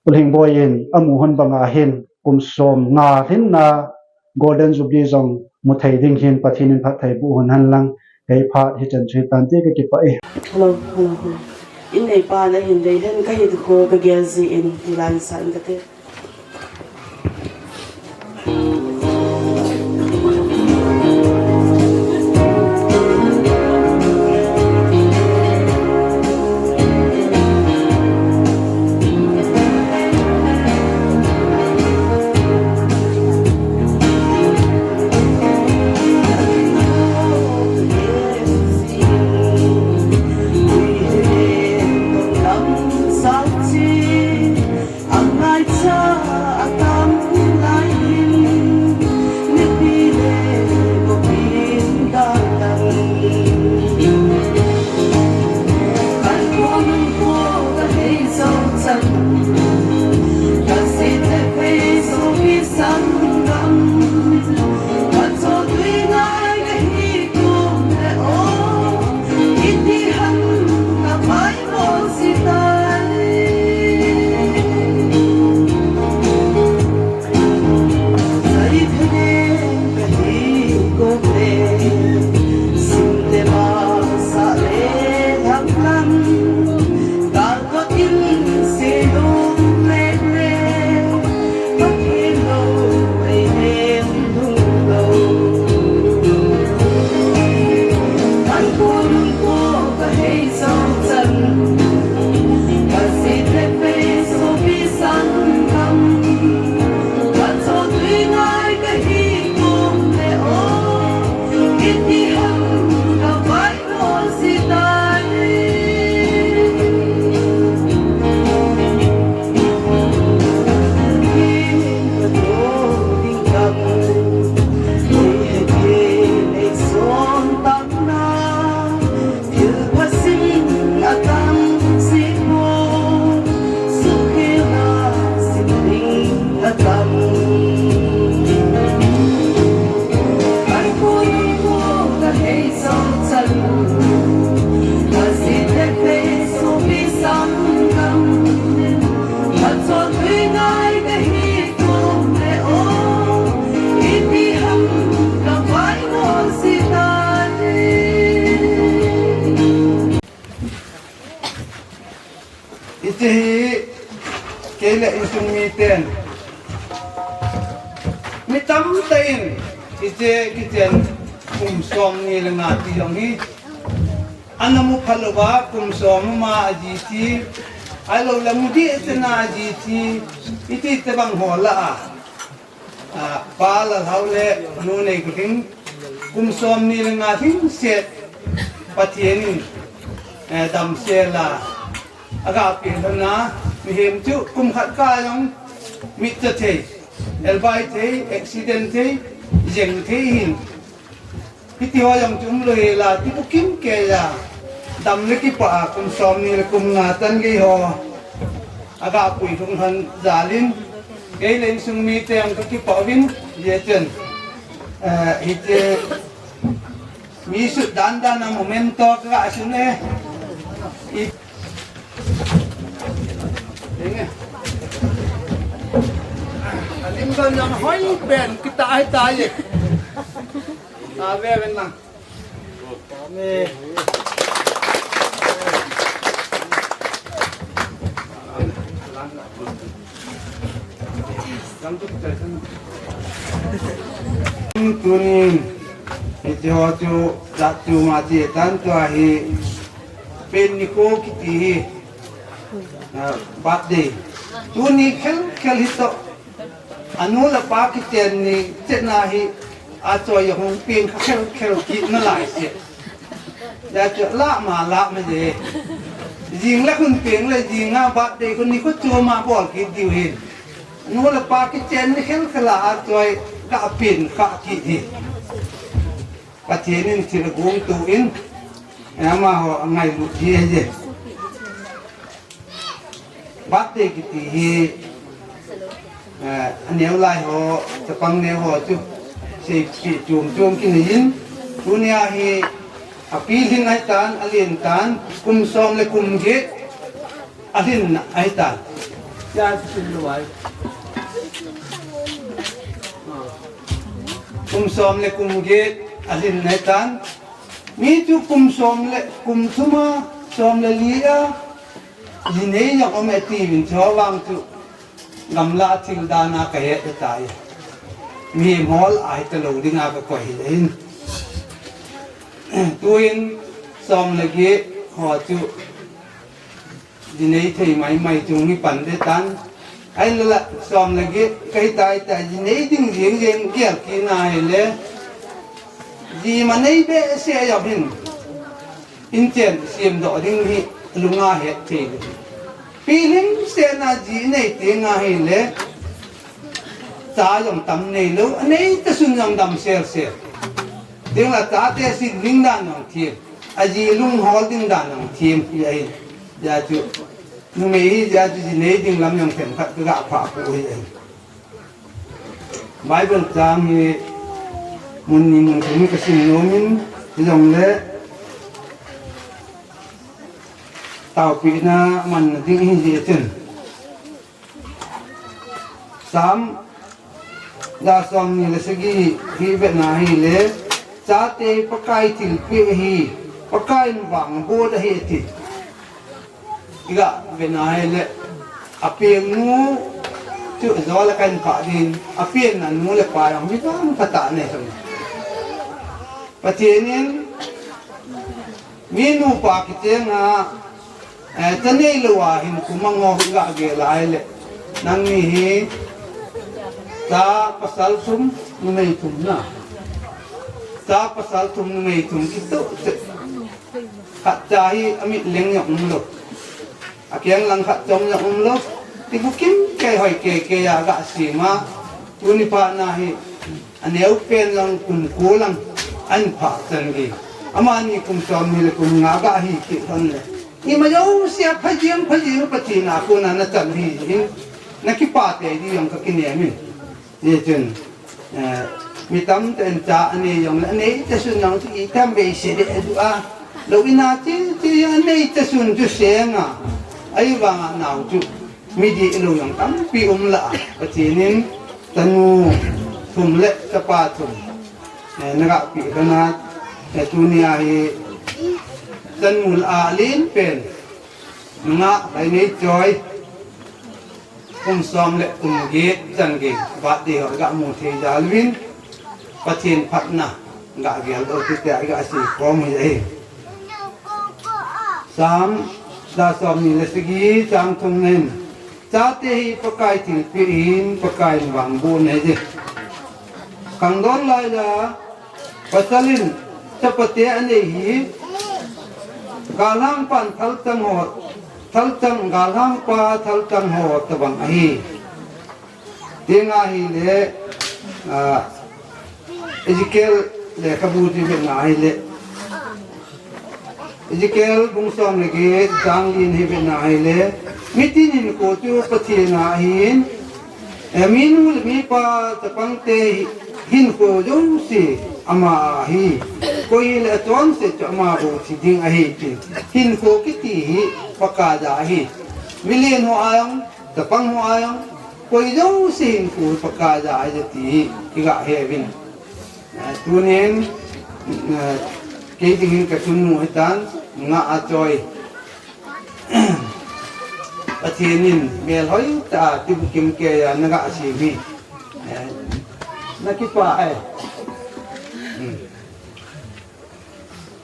Ulhingboi in amu hon banga hin kum somnga lhinna Golden Jubilee jong muthei ding hin Pathen in phatthei boh hon hen lang, kei phat hichan chu hitante, kakipah e. Hello, hello, hello. Inneipa nahin dei hen kahi ti kho kagel jin, hilan san kate. Hiche hi kei le insung miten, mi tamtah in hiche kichen kum somni le nga ti jong hi ana mu phalouva, kum som ma aji ti, ahilouleh mu deh chena aji ti, iti tobang ho lah a, a, Pa Lalhao le Nu Neikulhing kum somni le nga lhingset Pathen in, eh, damsel a aga peh lhon a, mihem chu kum khat kah jong mitcho thei, elbai thei, accident thei, jeng thei hin. Hiti ho jong chu umlou hel a, ti bukim kei a, dam le kipah a kum somni le kum nga chan gei ho aga puilhung lhon jal in, kei le insung mite jong kakipah uvin, hijeh chun, eh, hiche mi sut dan dan a memento kaga sun e. I Alim ban jong hoi pen kita ahitai. Ave ven lang. Tunin, hiche ho chu, jat chu ma che tan, tua hi, pen nikho kiti hi, ah, birthday. Tuni khel khel hi toh, anu le apa kichen ni, chena hi, achoi ahung pen kha khel khel kit nalai se. Hijeh chun lah ma, lah ma je. Jing le khun peng le jing a birthday khun nikho chom a bol kit diu hin. Nu le pa kichen ni khel khel a achoi ga pen kha kit hi. Pathen in thil gong tu in, amaho angailut hi ahi je. Birthday kiti hi, eh, aneo lai ho, chapang neo ho chu, seipeh chom chom kinei in, tunia hi, apilhin ahitan, alen tan, kum som le kum get, alhin ahitan. Ya, chu lou ai. Kum som le kum get, alhin ahitan. Mi chu kum som le, kum thum a, som le li a, ji nei jong um e tiuvin, chuvang chu gamla thil dan a kahet tai. Mihem hol ahi talou ding a kakoi hi ahin. Tuin som le get ho chu ji nei thei mai mai chung hi pan de tan. Ahinla som le get kahi tai tai, ji nei ding jeng jeng gel kit na hile. Ji ma nei behseh jong hin. Inchen semdoh ding hi lunga het thei le. Pilhing sena ji nei teng ahile, cha jong tam neilou, anei tasun jong dam sel sel. Ding la chate sin ding dan jong them, aji lunghol ding dan jong them hi ahi. Hijeh chun, numei hi hijeh chun ji nei ding lam jong themkhat kaga phah pou hi ahi. Bible chang hi mun ni mun thum hi kasim nom in, hijongle taopehna manna ding ahi jeh chun. Sam ja somni le sagi hi vetna hile, chate Pakai thilpeh ahi, Pakai in vang abol ahi ati. Iga vetna hile, apengnu chu jol a kahin pah ding, apenna nu le pa jong mi vangpha tah nei jong. Pathen in, mi nupa kicheng a, eh, cha neilou a hin kum mang ho iga gel a hile, nangni hi cha pasal thum, numei thum na. Cha pasal thum numei thum kitoh cheh. Khat cha hi amit leng jong umlou. Akeng lang khat chom jong umlou. Tibukim kei hoi kei kei a gasem a. Tuni phat na hi aneo pen jong kum ko lang ahin phah chan gei. Amani kum som ni le kum nga gahi kit lhon le. Ima jousea phajing phajing Pathen a kona nachan hi jin. Nakipah tei ding jong kakinem in. Hichun, eh, mi tamtah in cha anei jongle, anei tasun nao chu itam beisei deh aduh a. Lou in a chi, chi anei tasun chu seng a. Ahivanga nao chu, mi dihlou jong tampi um lah a. Pathen in, chanu thum le chapa thum. Eh, nagapeh lhon a, eh, tunia hi, chanu lah a alen pen. Nungah Laineichoi. Kum som le kum get chan gei birthday ho gamu thei jal uvin, Pathen phatna gagel doh u ti tia igasei khom u ahi. Psalm, da som ni le sagi, chang thum na hin, chate hi Pakai thilpeh ahin, Pakai in vangbohna ahi. Khangdong lai a, pasal in chapate anei hi, galhangpan thalchang ho, thalchang, galhangpa thalchang ho tobang ahi. Ti ahile, ah, Ezekiel lekhabu chu ivet na ahile, Ezekiel bung som le get, chang li na hi ivet na ahile, mitin hinkho chu Pathen a ahin, eh, minu le mipa chapangte hi, hinkho jouse ama a ahi. Koi hile achonset chu ama bou thi ding ahi tin. Hinkho kiti hi Pakai a ahi. Milen ho a jong, chapang ho a jong, koi jouse hinkho Pakai a ahi ti hi igahe uvin. Ah, tunin, ah, kei dingin kachunnu hitan, Ngah Achoi. Pathen in melhoi tah a tibukim keiya nagasem hi. Eh, nakipah e. Hmm.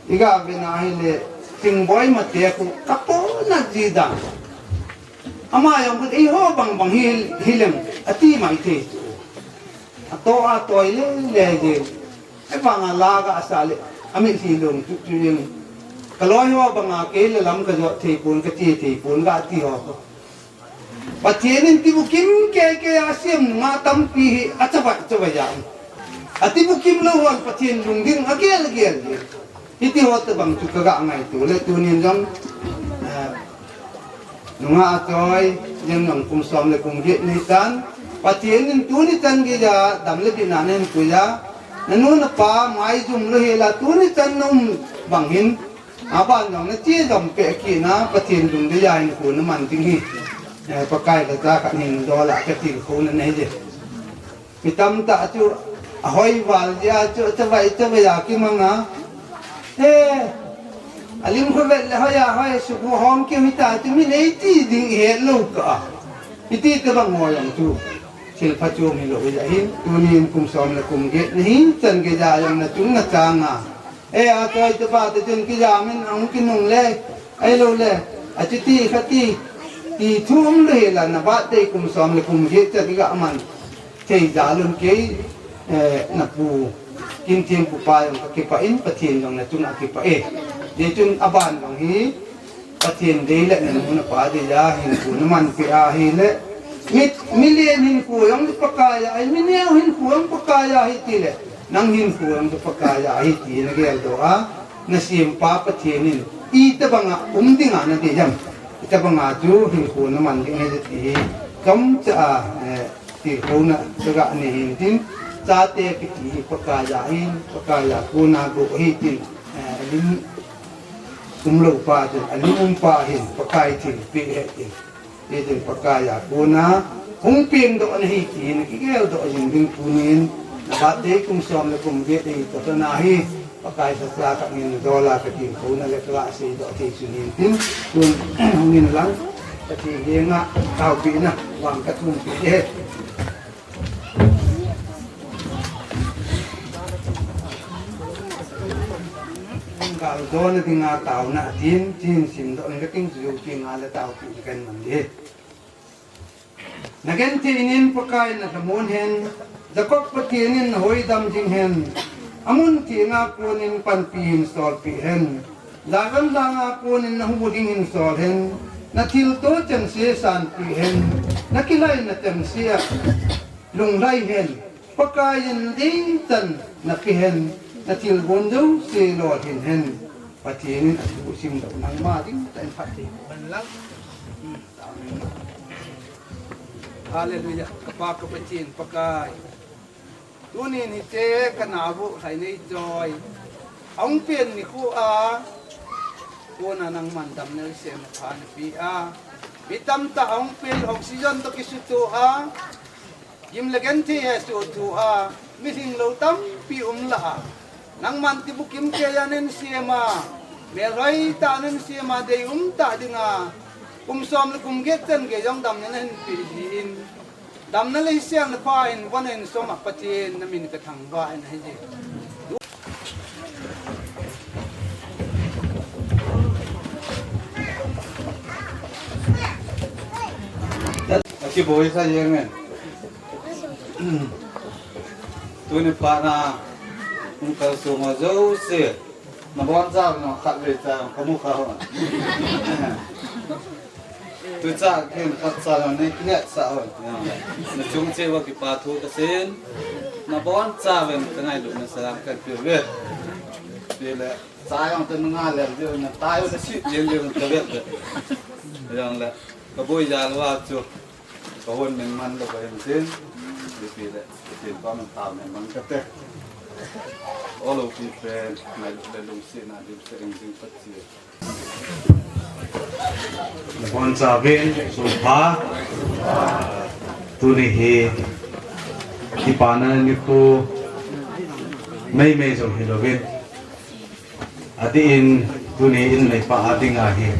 Igavet na ahile, Chingboi Mate khu kapohnat ji dan. Ama jong khu eiho bang bang hi, hileng ati maithei. Atoh a toi lele jeng. Ahivanga la gasah le, amitlhi long chu chu jeng. Kaloi ho banga kei le lam kajot thei pon, kache thei pon gati ho. Pathen in tibukim kei kei a sem nungah tampi hi achavai chavai a um. Atibukim lou hon Pathen lungding agel gel gel. Hiti ho tobang chu kaga ngaito le tunin jong, eh, Nungah Achoi, jeng jong kum som le kum get nahitan. Pathen in tuni chan geiya dam le bina nahin puiya. Nanu napa maijum lou hela tuni chan naum bang hin. Aban jong nache jom peh kit na, Pathen lungdeiya hinkho naman ding hi. Eh, Pakai lhacha khat hin dol a katilkhouna nahi je. Mi tamtah chu ahoi val jeh a chu chavai chavai a kimang a. Eh, alim khu vet le hoi a hoi, sukhu hom keu hita chu min eiti ding ihet lou kah a. Iti tobang ho jong chu thil phachom hilou hi ahin, tunin kum som le kum get nahi chan geiya jong nachung nachang a. Eh, Achoi chapa te chun kijamin ahung kinung le, ahilou le, achuti khati, ti thu umlou hela na birthday kum som le kum get chan igaman thei jal un kei, eh, napu, Kinthempu pa jong kakipah in, Pathen jong nachunga kipah e. Hichun aban jong hi, Pathen dei le nanu napa deiya hinkho naman peh ahile, mi, milen hinkho jong Pakai a ahi, mineo hinkho jong Pakai a ahi tile, nang hinkho jong Pakai a ahi ti nageldoh a, nasempa Pathen in itobanga um dinga nadei ham, itobanga chu hinkho naman ding ahi ti hi chomcha a, eh, tilkhouna kaga nei hin tin, chate kiti hi Pakai a ahin, Pakai a kona go ahi tin, eh, alim umlou pa chun, alim um pa hin Pakai thilpeh ahi tin. Hitin Pakai a kona hung pengdoh nahi ti nakigeldoh jing ding tunin, na birthday kum som le kum get ahi toh tona hi, Pakai lhacha khat in dol a katilkhouna le kaga seidoh thei chu hin tin, tun hung in lang, Pathen henga taopehna vang kathum peh e. Galdona dinga taona atin, tin simdoh in kating chu jou tenga le taopeh kahin mang ding. Nagenthei in Pakai nalhamon hen, Jacob Pathen in nahoidam jing hen. Amun theng a konin panpi hin solpeh hen. Jagan lang a konin nahu ding hin sol hen. Nathilto chengse sanpeh hen. Nakilaina chengse a lunglhai hen. Pakai in ding chan napeh hen. Nathilgon jouse lolhin hen. Pathen in athu simdoh nangma ding tah in phatthei boh hen lang. Hallelujah. Ka Pa ka Pathen Pakai. Tunin hiche ka naobu Lhaineichoi ahung pen nikho a, kona nangman damna le sem apha napeh a, mi tamtah ahung pen oxygen toh kisuto a, gim le genthei hesoh to a, mi lhinglou tampi um lah a, nangman tibukim keiya nei sem a, melhoi tah a nei sem a, deium tah dinga kum som le kum get chan gei jong damna nahin peh jin, damna le hiselna pha in von in som a Pathen namin ka thangvah in ahi. Aki boi sa jeng e. Tuni phat na hung kalsong ho jouse. Nabonchauvin khatvei cha kamu kha ho. Tucha kin khat cha nei kinepsah ho. Nachung cheh uva kipa thu kasei in. Nabonchauvin kangailutna salam kapeuve. Tile cha jong tah nunga lel diu, natai u nasih jeng diu kavet ve. Jongle kaboi jal uva chu. Ka hon min man lou ka hin tin, ipi le, ipi pa man tao min man kate. O lou pi pen, ngailut le lungsetna dimset ding ding Pathen. Nabonchauvin, sum pha. Tuni hi, kipana nikho meimei jong hilouvin. Adeh in tuni in neipa a dinga hi,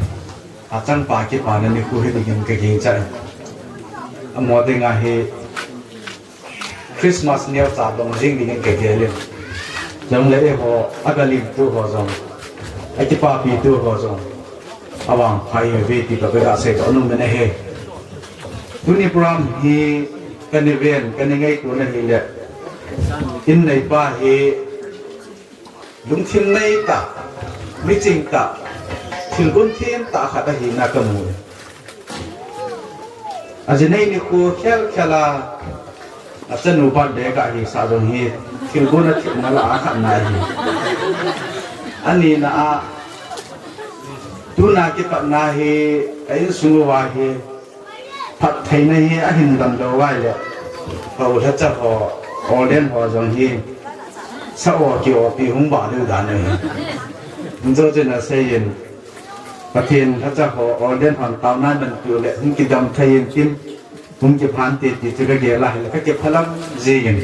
achangpa kipana nikho hi dingin ka gingchai. Amaho dinga hi Christmas neocha dong jing dingin ka gel in. Jongle eiho, agalimtu ho jong, akipapitu ho jong, avangpha ihiuve ti toh ka gasei doh nom in ahi. Tuni program hi kana ven, kana ngaito na hile, in neipa hi, lungthim nei tah, miching tah, thilgon them tah khat ahina kamu. Aji nei nikho khel khel a, achanu birthday kahisah jong hi, thilgon a themna lah a khatna ahi. Anina a, tuna kipatna hi, a insung uva hi, phattheina hi ahin damlou uva ahile, ka u lhacha ho, ordain ho jong hi, sa o ki o pi hung bah deu dan ahi. Injo chun asei in, Pathen lhacha ho, ordain hon taona manpiu le, hung kidam thei in tin, hung kiphan te ti chu ka gel a ahile, ka kiphalam jing in.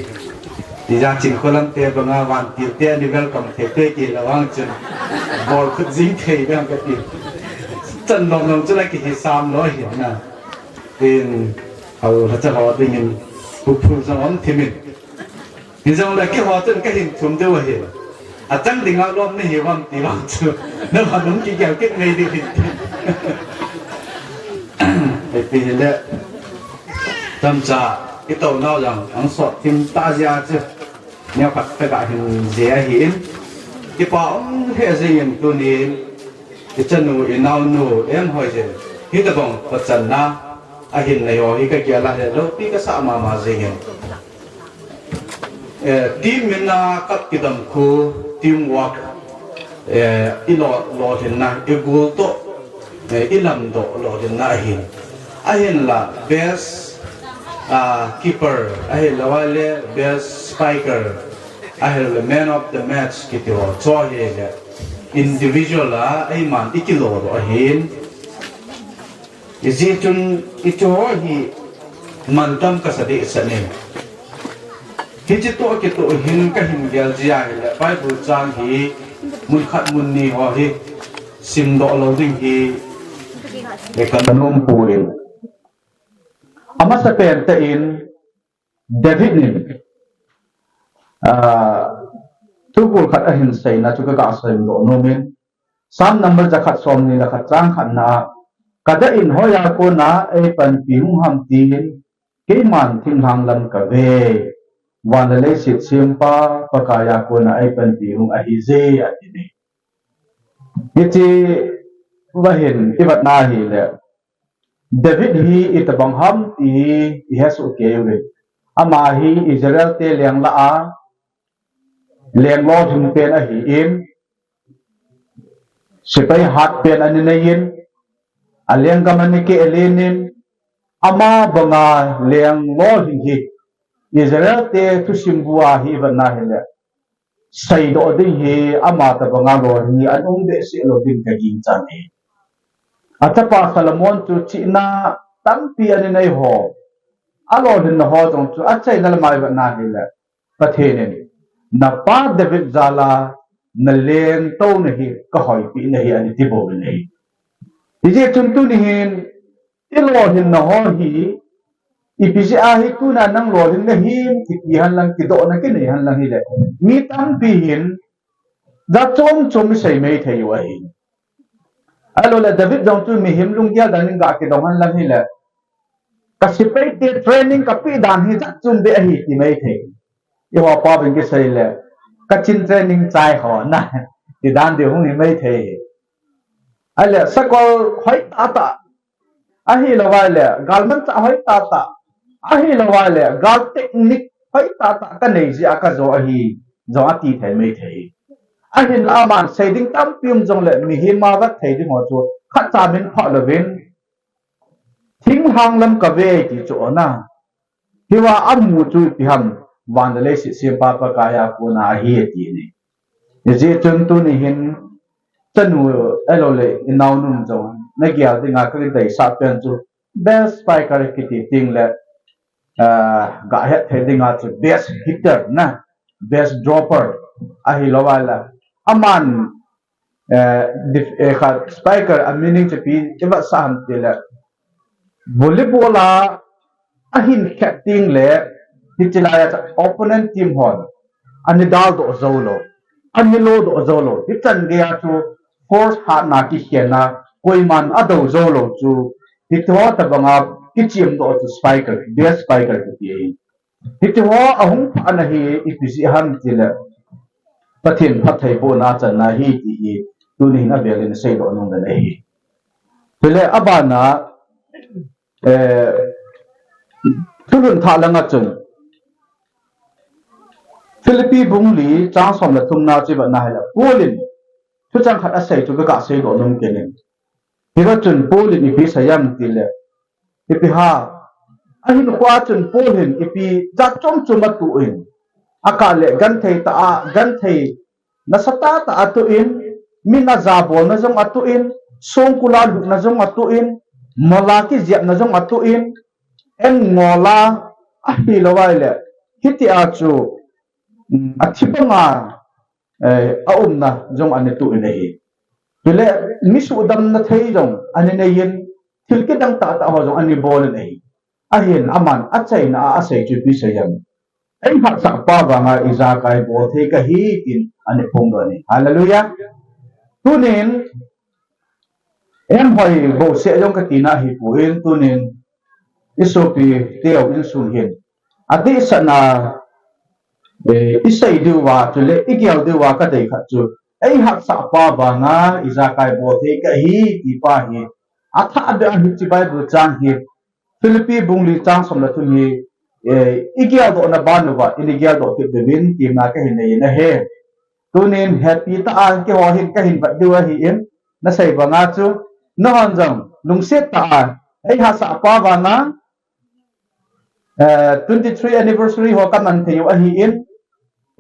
Tija Chinkholam te banga vantil te ani welcome thei te kilou vang chun, bol khut jing thei vang kati. Chan lom lom chu la kihisam lou ahi na. Tin, hou lhacha ho dingin, pu phu jong um thim in. Hijongle keiho chun kahin thum diu ahi. Achang dinga lom nahi uvam ti vang chu. Nabon hung kigel kit ngai diu hin. Ipi hile, tamcha, itou nau jong, ahung sot thim tah jeh a chu. Neokhat ka gahin jih ahin. Kipa um lheh jingin tunin, ichanu, inaonu, em hoi jin. Hitobang pachanna ahin nei ho hi ka gel a le loupi kasah mama jingin. Eh, team min a kat kidam khu, teamwork, eh, ilo, lolhinna, igol toh, eh, ilamdoh lolhinna ahin. Ahinla best, ah, keeper, ahilouleh best striker, ahilouleh man of the match kiti ho chu ahile individual a, eiman ikilo doh ahin. Ijeh chun hiche ho hi mantam kasa dehset in. Hiche toh kitoh hin kahin gel jeh ahile Bible chang hi mun khat mun ni ho hi simdoh lou ding hi, eh, kanom poi. Amasapen tah in David in, ah, thubul khat ahin seina chu ka ga simdoh nom in. Psalm number jakhat somni le khat chang khatna, ka dah in hoiya kona eipanpi hung ham tin, keiman thinglhang lam kave. van le leiset sempa Pakaiya kona eipanpi hung ahije ati. Hiche vahin ivet na hile, David hi itobang ham ti hi ihesoh kei uvin. Ama hi Israel te leng lah a leng lolhing pen ahin, sepai hat pen ana neiyin, alenggam ana keh len in, ama banga leng lolhing hi Israel te thusim bua hi ivet na hile, seidoh ding hi ama tobanga lolhing hi ana um behseh lou ding kagingchan e. Achapa Solomon chu chihna tampi ana nei ho, alolhinna ho jong chu achaina lama ivet na hile, Pathen in napa David jal a nalengtouna hi kahoipeh nahi ana tibou in ahi. Hijeh chun tuni hin ilolhinna ho hi ipi jeh a hi tuna nang lolhing nahim kiti henlang, kidohna kinei henlang hile, mi tampi hin jat chom chom isei mei thei u ahi. Ahilouleh David jong chu mihem lunggel dan in ga kidong henlang hile, kasepai te training kapeh dan hi jat chom beh ahi ti mei thei. Eiho pa uvin kisei le, kachin training chai ho na, ti dan diu hung hi mei thei. Ahile sakol hoi tahtah, ahilou vai le galmanchah hoi tahtah, ahilou vai le gal technique hoi tahtah kanei jeh a kajo ahi jong ati thei mei thei. Ahinla aman sei ding tampi um jongle mihem a vet thei ding ho chu khatcha min phah louvin, thinglhang lam kave ti chu ana. Hiva amu chu ipi ham, van le leiset sempa Pakaiya kona ahi ati ni. Hijeh chun tuni hin chanu ahilouleh inaonu jong nagel dinga kadeisah pen chu best spiker kiti tengle, ah, gahet thei dinga chu best hitter na, best dropper, ahilou vai le aman, eh, dif-, eh, kha spiker a meaning chu ipi ivetsah ham tile, volleyball a ahin khet tengle, hiche laiya chu opponent team hon ana daldoh jou lou, ana lodoh jou lou, hichan geiya chu force hatna kikhenna koiman adou jou lou chu, hitiho tobanga kichemdoh chu spiker, best spiker kiti ahi. Hitiho ahung phatna hi ipi jeh ham tile, Pathen phattheibohna achanna ahi ti hi tuni hin avel in seidoh nom le ahi. Chule abana, eh, thulhun thah langa chun Philippi bung li chang som le thumna chu ivet na hile, Paul in thucheng khat asei chu kaga seidoh nom kit in. Hiva chun Paul in ipi asei em tile, ipi ham, ahinkhoa chun Paul hin ipi jat chom chom atoh in, akah le genthei tah a, genthei nasatah tah atoh in, min ajabolna jong atoh in, songkul a lutna jong atoh in, mol a kijepna jong atoh in, eng ngol a, ahilou vai le hitia chu, um, athi banga, eh, aumna jong ana toh in ahi. Chule mi suhdamna thei jong ana nei in, thil kidang tahtah ho jong ana bol in ahi. Ahin aman achaina a asei chu ipi asei em, eihatsah pa vanga ijakai bol thei kahi tin ana phongdoh in ahi. Hallelujah. Tunin, eihoi bouseh jong katina ahipoi, tunin isopi teu insung hin adehsetna, eh, isei diuva chule igel diuva kadei khat chu, eihatsah pa vanga ijakai bol thei kahi ti pa hi athah beh a hiche Bible chang hi, Philippi bung li chang som le thum hi, eh, igeldohna ban uva, igeldoh kit diuvin temna kahin nei in ahi. Tunin hepi tah a keiho hin kahin vet diu ahin, nasei banga chu, nahon jong lungset tah a, eihatsah pa vanga, eh, twenty-three anniversary ho kaman thei u ahin,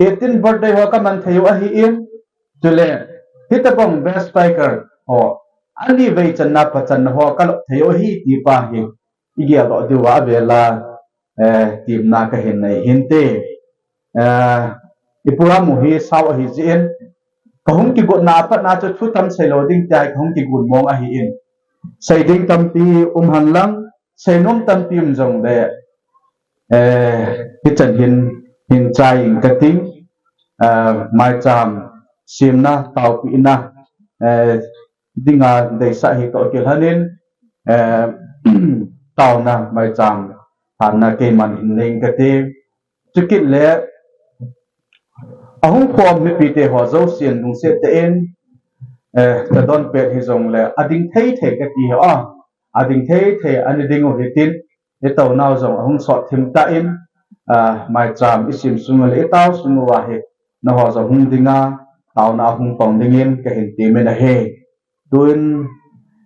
eighteen birthday ho kaman thei u ahin, chule hitobang best spiker ho, ani vei channa pachanna ho kalop thei u ahi ti pa hi igeldoh diuva avela, eh, temna kahin nei hinte. Eh, iprogram u hi sao ahi jeh in, kahung kigotna a patna chu thu tam seilou ding tia kahung kigot mong ahin, sei ding tampi um henlang, seinom tampi um jongle, eh, hichan hin, hin chai inge kati, eh, maicham semna, taopehna, eh, dinga deisah hitoh kilhon in, eh, taona maicham phatna keiman hin nei inge kati, Chukit le ahung khom mipite ho jousen lungset tah in, eh, kadonpet hijongle ading thei thei kati ho a, ading thei thei ana ding u hitin, itaonau jong ahung sot thim tan, ah, maicham isim sung le itao sung uva hi, nangho jong hung dinga, taona ahung pang dingin kahin temin ahi. Tun,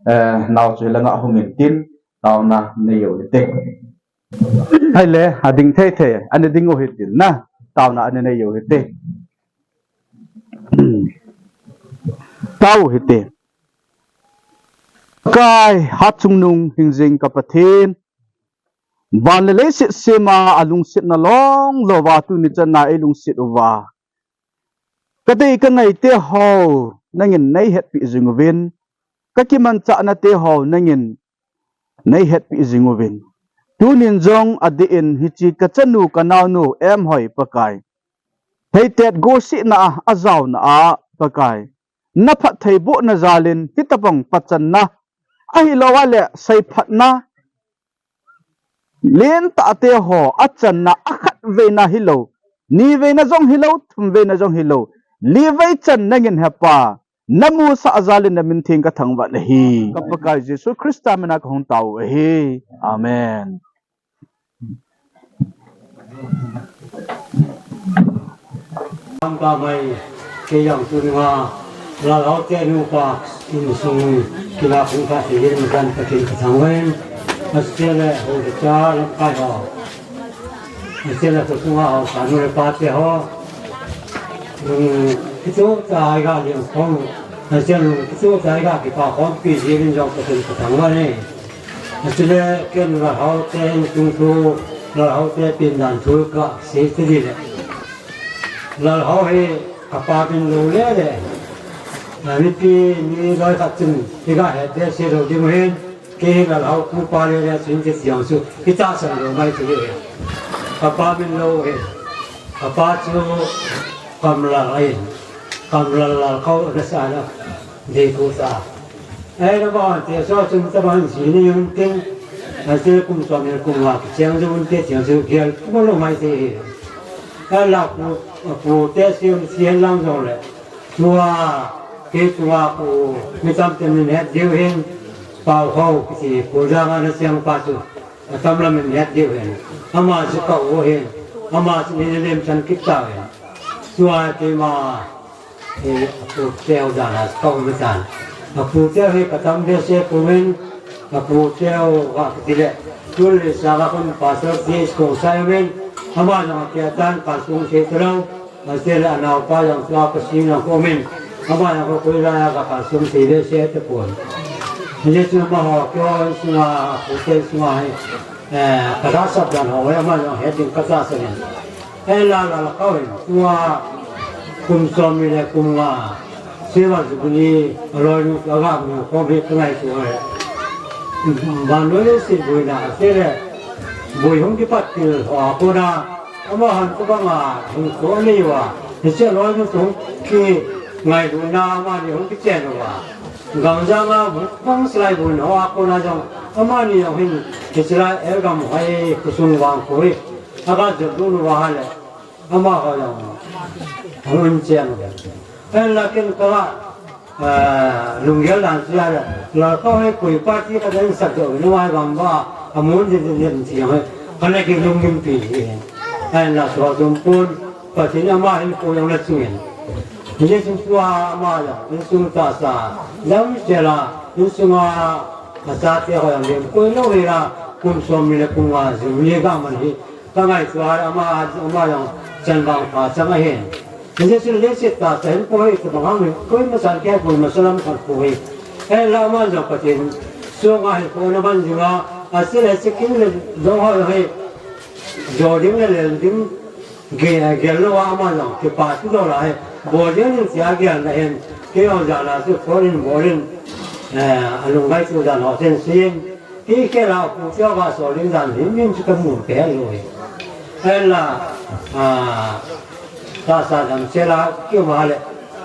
eh, nao chu hilanga hung intin, taona nei u hite. Ahile, ading thei thei, ana ding u hitin na, taona ana nei u hite. Tao u hite. Pakai, hatchungnung hingjing ka Pathen. Van le leiset sema alungsetna long louva tuni chana eilungset uva, kadei kangai te ho nangin neihetpi jing uvin, kakimanchahna te ho nangin neihetpi jing uvin. Tunin jong adeh in hiche kachanu kanaonu Emhoi Pakai, theitet gosehna a ajaona a Pakai, naphattheibohna jalin hitobang pachanna, ahilouleh seiphatna, lentah te ho achanna, akhat veina hilou, ni veina jong hilou, thum veina jong hilou, li vei chan nangin hepa, namusah jalin namin theng kathangvah nahi. Ka Pakai Jesu Christa mina kahung tao u ahi. Amen. Lamka mai, kei jong tunia, Lalhao te nupa, insung, kila kung ka ti yin dan Pathen kathangvah in, Australia, ho cha, Lamka ho. Australia to sunga ho, sanu le pa te ho. Um, itu ta ai ga liang kong, Australia itu ta ai ga kipa kong pi yin jong Pathen kathangvah in. Chule ken Lalhao te insung thu, Lalhao te pindan thu kasei tadi le. Lalhao hi kapa min lou le le. Mipi mi loi khat chun, iga het behseh lou ding u hin, kei hi Lalhao pu pa le le chun kiti jong chu, kitahsan lou mai tadi le. Kapa min lou hi, kapa chu Kamlal ahin, Kamlal Lalkhao ana sa la. Dei ko sa. Ai, na ba te so chun ta ban si ni yun ting. Ai, se kum som ni kum wa ki chang ju un te chang ju gel. Mo lo mai te hi. Ka la ku, ku te si un si hen lang jong le. Tua, ke tua ku, mi tam te min het diu hin. Pau ho ki si, ku ja nga na siang pa chu. Atam lam in het diu hen. Ama chu ka u hen. Ama chu ni lem chan kit ta hen. Tua keima, eh, apu teu dan a ka u tan. Apu teu hi ka tam behseh pum in, apu teu va kiti le. Tun le sa ka kon pastor T S Khongsai men. Ama jong a kia tan ka sung se teu. Asei le anaopa jong tua ka sing jong ka um in, ama jong ka koi lai a ka kalsong sei behseh tapon. Hijeh chun amaho keiho sunga, apu te sunga hi, eh, ka tahsan dan ho, ama jong het ding ka tahsan in. Ahinla Lalkhao in, tua kum som ni le kum nga, Silver Jubilee, aloi nu, aga mu, khom hi ka ngaito e. Vannoi leiset boina, asei le, boi hung kipat til ho a kona, Amaho tobanga hinkho anei uva, hiche loinu hung kingailutna amani hung kichen uva. Gamjanga bang silai bun hoa kona jong amani jong hin hiche lai elgam hoi khosung vangkho hi aga jot lut uva ahile amaho jong hung chen uva. Ahinla ken ka, ah, lunggel dan chu ahile, Lalkhao hi koi party ka dang sak deuh, nungah vang ba, amun din din din ti jong hi, kana kilungdimpi hi. Ahinla so jong pon, Pathen in ama hin koi jong la chungin. Hijeh chun tua ama jong, insung tahsa, jam chela, insunga, achate ho jong lim koi lou hela, kum som ni le kum nga, jum ni ga man hi, Ka ngaito a ama, ama jong chanvang pha chang ahin. Hijeh chun leiset tahsa hin koi tobang ham, koima chan kei, koima salam khat koi. Ahinla ama jong Pathen sunga hin kona man dinga, asei le chikim le dong ho hi, jo ding le lel ding, ge-, gel lou a ama jong, kipa thu lou lai, bol ding ding tia gelna hin, kei jong jana chu phone in bol in, eh, alung ngaito dan ho chen sin. Kei khela pu teu va sol ding dan hi min chu ka mu kei lou hi. Ahinla, ah, tahsa damsel a kium a le,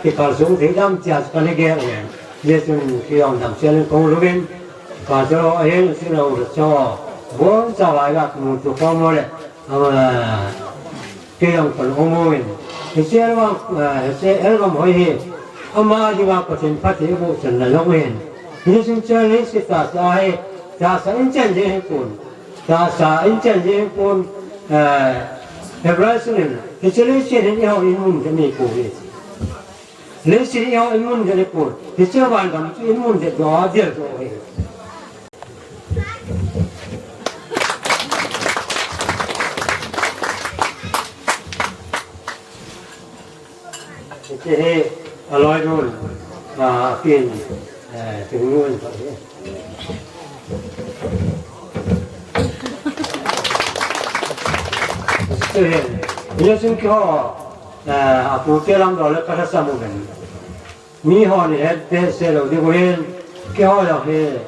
kikalsong thei dam tia chu kana gel e. Hijeh chun kei jong damsel in kahung lhung in, pastor ho ahin, silo cho, boncha vai ga kamu tu khom le, ah, Kei jong kaum uvin. Hiche album, eh, hiche album hoi hi. Ama dinga Pathen phatthei bohchanna jong ahin. Hiche chun leiset tahsa hi, tahsa in chen jeng hipon. Tahsa in chen jeng hipon, eh, Hebraian in. Hiche leiset hin eiho in mun jeng hipon. Leiset eiho in mun jeng hipon. Hiche vangam chu in mun jeng doh a ding ahi. Hiche hi aloi nun, ah, pin, eh, tung nun pa hi. Hiche hi, hiche chun keiho, eh, apute lam dol le ka lhasam uvin. Miho ni het behseh lou diu hin, keiho jong hi.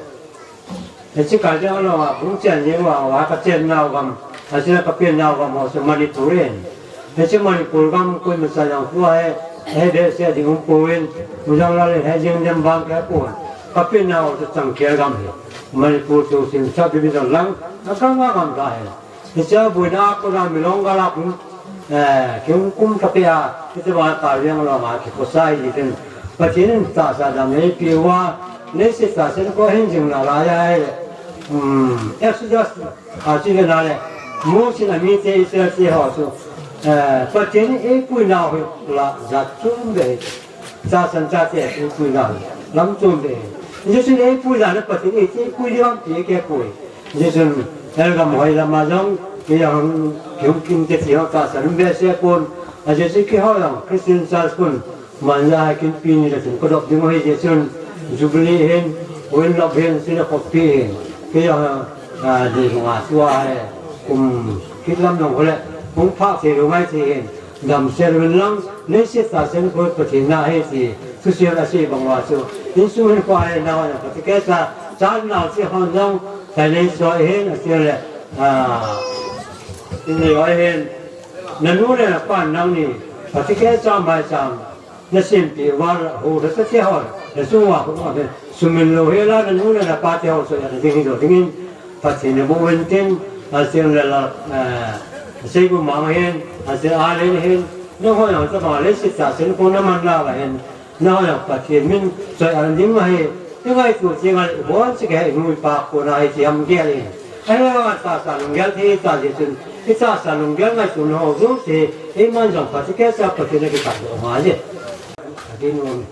Hiche kal jong lou a, hung chen jeng uva, ka chennau gam, hiche ka pennau gam ho chu Manipur ahin. Hiche Manipur gam koima cha jong tua hi, het behseh ding umpon, mu jong lal het jeng dem bang kei pon. Ka pennau chu Changkhel gam hi. Manipur chu Silchar division lang, a gam a gam ta hi. Hiche a boina a kona Milong gal a kum, eh, kum kum thapia, hiche banga Karbi Anglong a kikhosah hi tin. Pathen in tahsa dang eipeh uva, leiset tahsa in koi hin jing nalai a, um, Exodus a chu ve nale, Mose in amite Israel te ho chu, eh, Pathen in eipui nau hi la jat chom ve. Tahsan chate eipui nau hi lam chom ve. Jesu in eipui dan a Pathen in eipui ding ham ti eipui. Jesu in, eh, gam hoi lama jong, kei jong, kihung kin te ti ho tahsan um behseh pon. Ajeh chu keiho jong, Christian Church pon, manja hai kin pi ni le chun, ka dop ding ahi jeh chun, Jubilee hin, Win Love hin, Sina Khopi hin. Kei jong, ah, di hunga tua hai, kum, kit lam jong hole, kum phah se lo ngai ti hin. Damsel uvin lang, leiset tahsa in koi Pathen na ahi ti, thusei asei bang uva chu. Insung hin koi ahi nau na Pathen kesa, chan nau che hon jong, tai nei so hin, asei le, ah, in nei oi hin. Nanu le napan nangni, Pathen kesa mai chang, nasempeh uva, ho le sa che hon, nasung uva, ho le, sumil lou hela, nanu le napa te ho, so ya, ding hi lo, ding in, Pathen in boh uvin tin, asei le la, eh, sei bu mang hin, asei a len hin, nangho jong tabang leiset tahsa in koi naman nau ahin, nangho jong Pathen min choi-at ding ahi, ingaito jing a le, ibon cheh kei, imu ipa kona ahi ti ham gel in. Ahivang tahsa lunggel thei ta jeh chun, itahsa lunggel ngaito nau jouse, iman jong Pathen kesa Pathen in akitah doh ngai e. Adin um.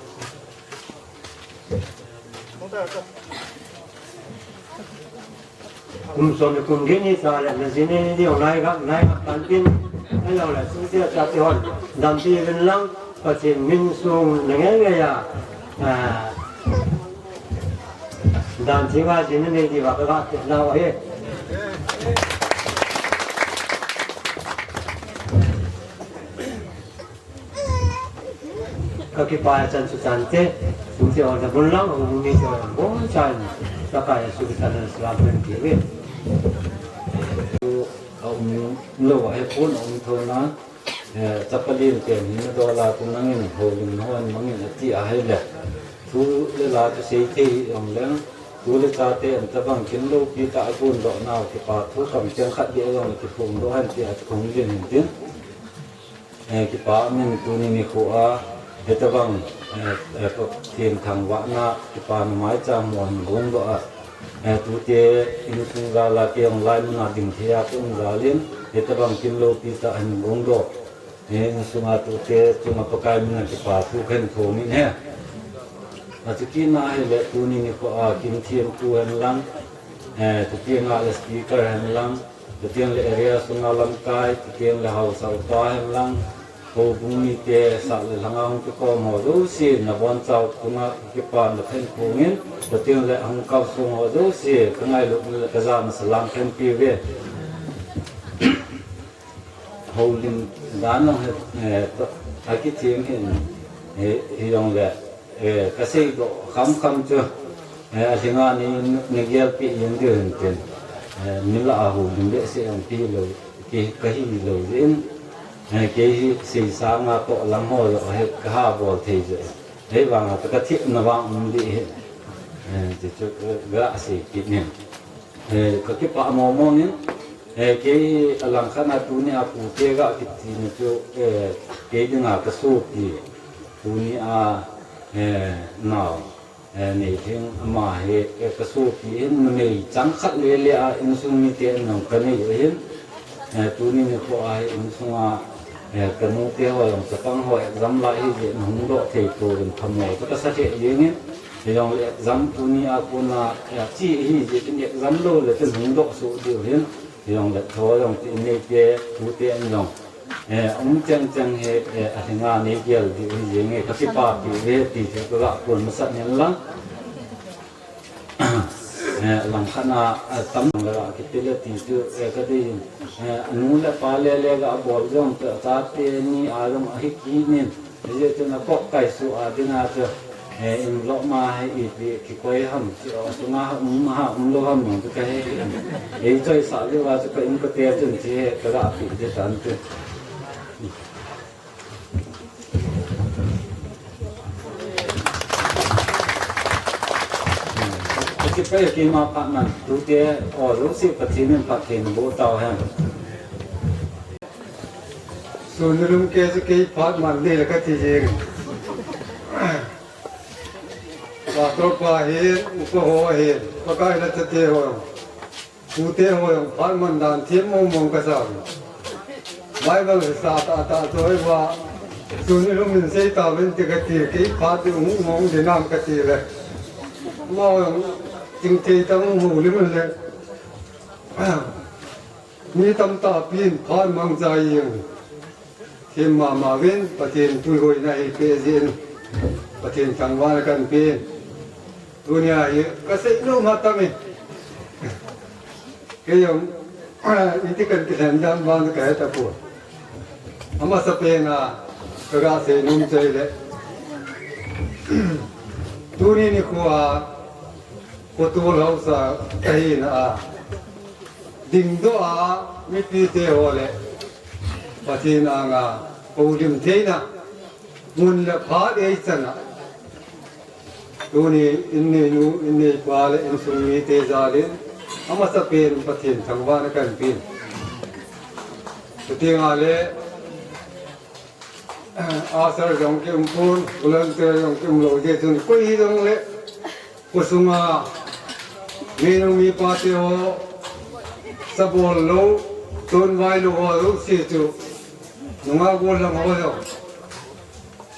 Kum som le kum get ni sa le, na jin ni ni online ga, nai ga pan tin, ai lo le, sung tia cha ti hon, dampi uvin lang, Pathen min sung na nge nge a, ah, dan ti ga jin ni ni di va ka ga te na wa he. Ka kipah chan chu chan te, kum te ol na bun lang, kum ni te ol na bun chan, ka ka ya su ki tan na slam pen ki ve. A um lo a he pon a um tho na, eh, chapalin te ni na do la tu nang in ho lim no an mang in a ti a hai le. Tu le la tu sei te ong le, tu le cha te an ta bang kin lo pi ta a kun do na ki pa thu kam chang khat de ong ki phung do han ti a kong lin hin tin. Eh, kipa min tuni nikho a, hitabang, eh, eh, Pathen thangvahna, kipana maicham ho hin gongdoh a, eh, tute insung jal a kei jong lai mun a ding thei a ka um jal in, hitabang kin lopi tah a hin gongdoh. Eh, insung a tute chunga Pakai min a kipa thu kahin phong in ahi. Achuti na ahile tuni nikho a kin thempu hen lang, eh, tute nga le speaker hen lang, Chuteng le area sunga lamkai, chuteng le haosa upa hen lang, houbung mite sah le lhanga hung kikhom ho jouse, nabonchauva chunga kipana kahin phong in, chuteng le hung kalsong ho jouse, ka ngailut le ka jana salam kahin pe uve. Houlim dan jong hi, eh, akitheng hin, eh, hijongle, Eh, ka seidoh khamkham chu, eh, alhinga nei, nei gelpeh jeng diu hintin. Eh, mi lah a houlim behseh jong kahi lou, kahi, kahi lou jeh in, eh, kei hi sei sanga toh lam ho jong hi kaha bol thei jeh in. Ahivanga ka, ka thepna vang um ding ahi. Eh, ti chu, eh, ga sei kit nin. Eh, ka kipah mong mong in, Eh, kei alangkhat a tunia pute ga kiti ni chu, eh, kei dinga kasopi. Tunia, eh, nao, eh, Neilhing ama hi, eh, kasopi hin numei chang khat lele a insung mite in jong kanei u ahin. Eh, tuni nikho a hi insunga, eh, kanute ho jong chapang ho exam lai ahijeh in hung doh thei touvin phamo chu kasa lheh jengin. Hijongle exam tunia kona, eh, chi ahijeh in exam lou le chun hung doh soh diu ahin. Hijongle tho jong ti neite, tute in jong, eh, um cheng cheng hi, eh, alhinga neigel diu ahi jenge, kakipapi uve ti chu kaga kon masat in lang. Eh, langkhat a, eh, tam le ga kiti le ti chu, eh, kadei, eh, anu le apa lele ga bol jong chu, achate ni a jong ahi kit in. Hijeh chun akoh kaisuh a dinga chu, eh, in loma hi ipi kikoi ham, chu sunga um ham, umlou ham jong chu kahe. Eichoisah leuva chu ka in kate chun chu hi kaga pe ding tan chu. Kakipa keima phat man, tute ho jouse Pathen in phatthei naboh tauhen. Sun nilum kei chu kei phat man ding le kati jeng. Pastor pa hin, upa ho hin, Pakai in achate ho, pute ho jong phat man dan them mong mong kasa. Bible hi sa tahtah chu hiva, sun nilum in sei tauvin ti kati, kei phat ding hung mong ding ham kati le. Amaho jong chingthei tah hung houlim le. Mi tamtah pin phat mangcha jeng. Them mama uvin, Pathen puihoina eipeh jeh in, Pathen thangvahna kahin pen. Tunia hi kasei nom atam e. Kei jong, iti kahin kilhen dam vang kahe tapoi. Amasapen a, kaga sei nom chu ahile, tuni nikho a, khotol hausa kahina a, dingdoh a, mipite ho le Pathen anga houlim theina mun le phat eichan a, tuni in neinu, in neipa le insung mite jal in, amasapen Pathen thangvahna kahin pen. Chuteng le, usher jong kium pon, volunteer jong kium lou jeh chun, koi hijongle, khosunga minu mipate ho, sabol lou, tonvai lou ho jouse chu, nungah gollhang ho jong,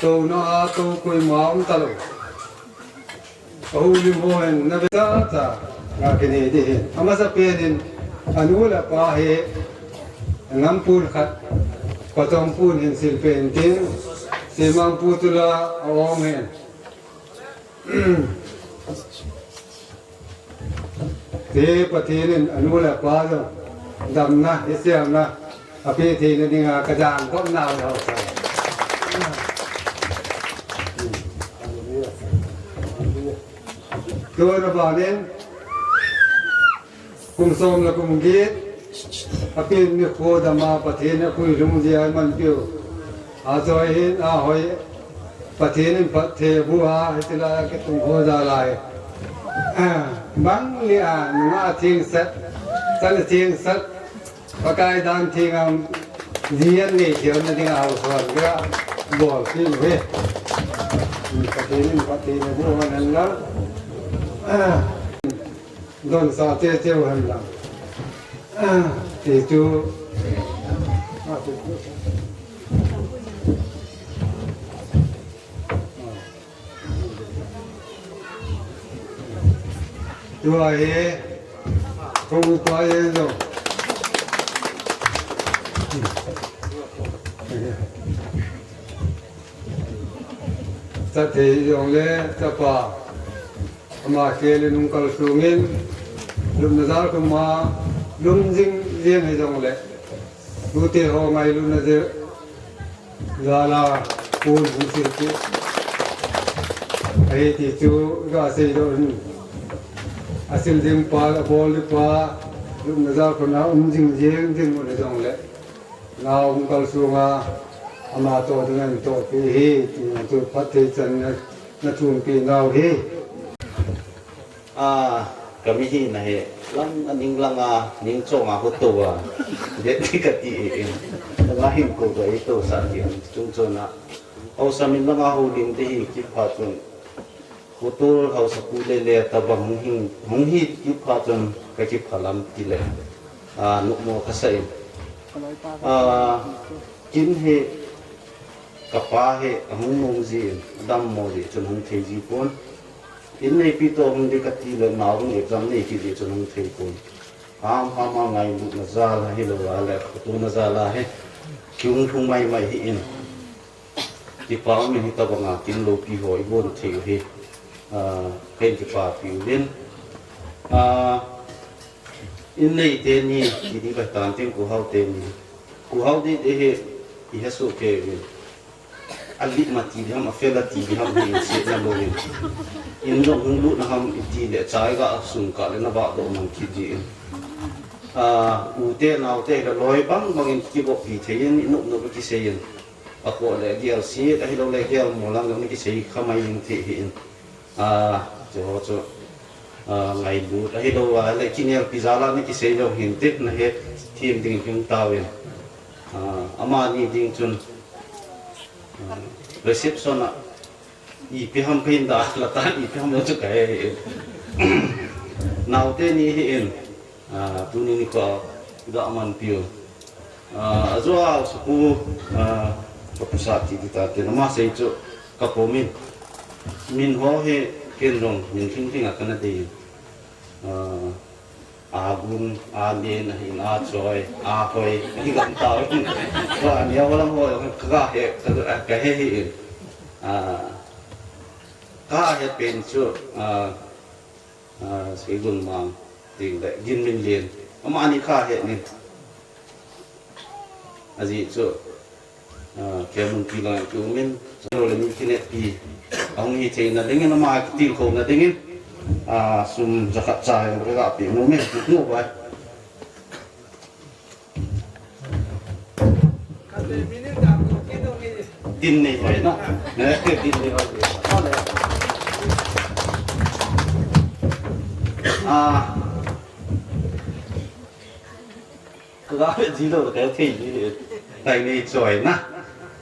touna a tou koima um talou. Ahoulim ho hin na ve cha cha, na kinei ding ahi. Amasapen in, anu le apa hi, ngam pon khat, pachom pon hin silpeh intin, simang pu tula aong hin. Te Pathen in anu le apa jong damna, iselna, apeh theina dinga kajangkhomna le ho sa. Tuna ban in, kum som le kum get, apen nikho dama Pathen in apui lhung jia iman piu. Achoi hin ahoi, Pathen in phatthei aboh a, hitilai a kitung ho jal a hi. Bang le a, nungah thengsel, chan thengsel, Pakai dan theng a, ji an nei theina dinga haosa kabolpeh uve. Pathen in phatthei naboh hen lang. Donsah cheh cheh u hen lang. Ti chu. Tua hi, ko upa e jong. Cha thei jongle, chapa. Ama khel in hung kalsong in, lupna jalkhum a, lum jing jeng hijongle. Tute ho ngailutna jal a, pon hung sil chu. Ahi ti chu, ga seidoh in. Asil ding pa, abol ding pa, lupna jalkhum a, um jing jeng jing u hijongle. Nao hung kalsong a, ama toh dinga natohpi hi, tina chu phatthei chan na, nathumpi nau hi. A, Kami hi na he, lang a ning lang a, ning chong a ho to a. Det ni kati e e. Langa hin ko ga e to sa ti ang chung chon a. Haosa min langa ho ling te hi kipha chun. Kutol haosa pu le le ta bang hung hing, hung hi kipha chun ka kipha lam ti le. A, nu mo ka sa in. A, kin he, ka pa he, a hung mong ji in, dam mo ji chun hung thei ji pon. In neipi to hung ding kati le nau hung exam nei kit ding chun hung thei pon. Ham ham a ngailutna jal a hilou a le, kutuna jal a hi. Kiung thung mai mai hi in. Kipa um in hitabang a kin loupi ho i bon thei u hi. Ah, ken kipapi uvin. Ah, in nei teni, ti ding ka tan tin Pu Hau teni. Pu Hau ding te hi, i he su ke uvin. A lit ma ti ding ham, a fel a ti ding ham, hi in se na lou in. In jong hung lut na ham, i ti le chai ga sung ka le na ba do mang ki di in. A, u te, nau te, le loi bang bang in ki bo pi thei in, i nup nup ki se in. A ko le gel si, a hi lo le gel mo lang lo ni ki se kha mai in thei hi in. A, chu ho chu. A, ngailut, a hi lo a, le ki nel pi za la ni ki se lo hin te, na he, thim ding hung tao in. A, ama ni ding chun, a, reception a, ipi ham ka hin da, la ta ipi ham lo chu ka he. Nau te ni hi in, a, tuni ni ko, da man piu. A, a zo a, su ku, a, ka pu sa ti ti ta te, na ma sei chu, ka po min. Min ho he, ken rong, min hing hing a ka na dei. A, A gun, a len, a hin, a choi, a hoi, hi gam tao in. Ko a nia walang hoi, ka he, ka, ka he hi in. A, ka he pen chu, a, a, Seigun Mang, ding le, Gin Min Lien. Ama ni ka he ni. A ji chu, a, Kemung pi lang ki um in, chano le ni kinepi. A hung hi theina dingin, ama kitilkhouna dingin, a, sum jakhat cha in, ka ga pi mu min, mu bai. Tin nei hoi na. Ne, tin nei hoi. A, Ka ga vet ji lou, ka thei ji. Tai nei choi na.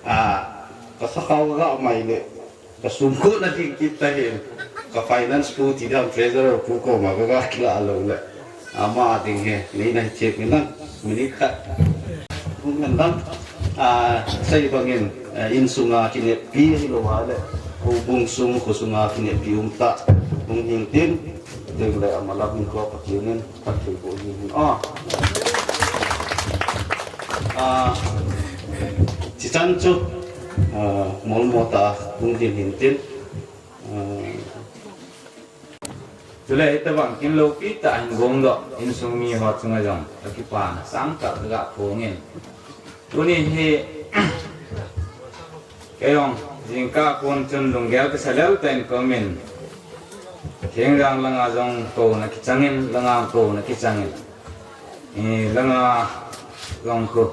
A, ka sa khau ka ga mai le. Ka sum ko na ding kit ta hi. Ka finance pu ti dam treasurer pu ko ma ka ga kila lou le. Ama ding he, nei na hi check ni na. Minute khat. Hung ngan dam. A, sei bangin, a, insunga kinepi hi lou a le. Ko bung sung, ko sunga kinepi um ta. Hung hing tin. Ding le ama lam in ko pa kinin. Khat thei ko hi hin. Ah. Ah. Chichan chu. Ah, mol mo ta tung din hin tin. Ah. Chule ita bang kin loupi ta hin gong doh, insung mi ho chunga jong, ka kipana sang ta ka ga phong in. Tuni hi, kei jong, jingkah kon chun lunggel kisa lel tah in ka um in. Khengjang langa jong kouna kichang in, langa kouna kichang in. I, langa jong khu,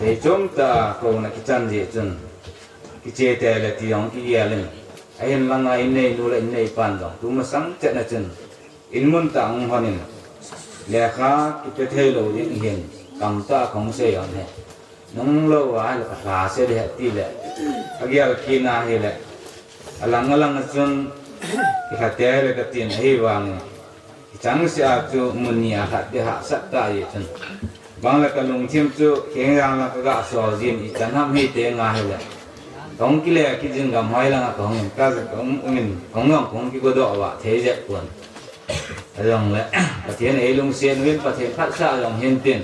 lei chom tah kouna kichan jeh chun. Kiche tei le ti jong kigel in. Ahin langa in neinu le in neipan jong, tumasang chet na chun. In mun tah hung hon in, lekha kipe thei lou ding hin, kam tah kahung sei jong he. Nung lou a le ka lha se le ti le, ka gel kit na hi le, alang alang a chun, kilha tei le ka tin ahi vangin, kichang se a chu mun ni a lhat te hahsat ta hi chun. Bang le ka lungthim chu, Khengjang la ka ga sol jin, ichan ham hi te nga hi le. Kahung kile kit jin gam hoi langa kahung in, ka kahung um in, kahung jong kahung kigo doh vah thei jep pon. Ajong le, Pathen ei lungset uvin, Pathen phatsah jong hin tin.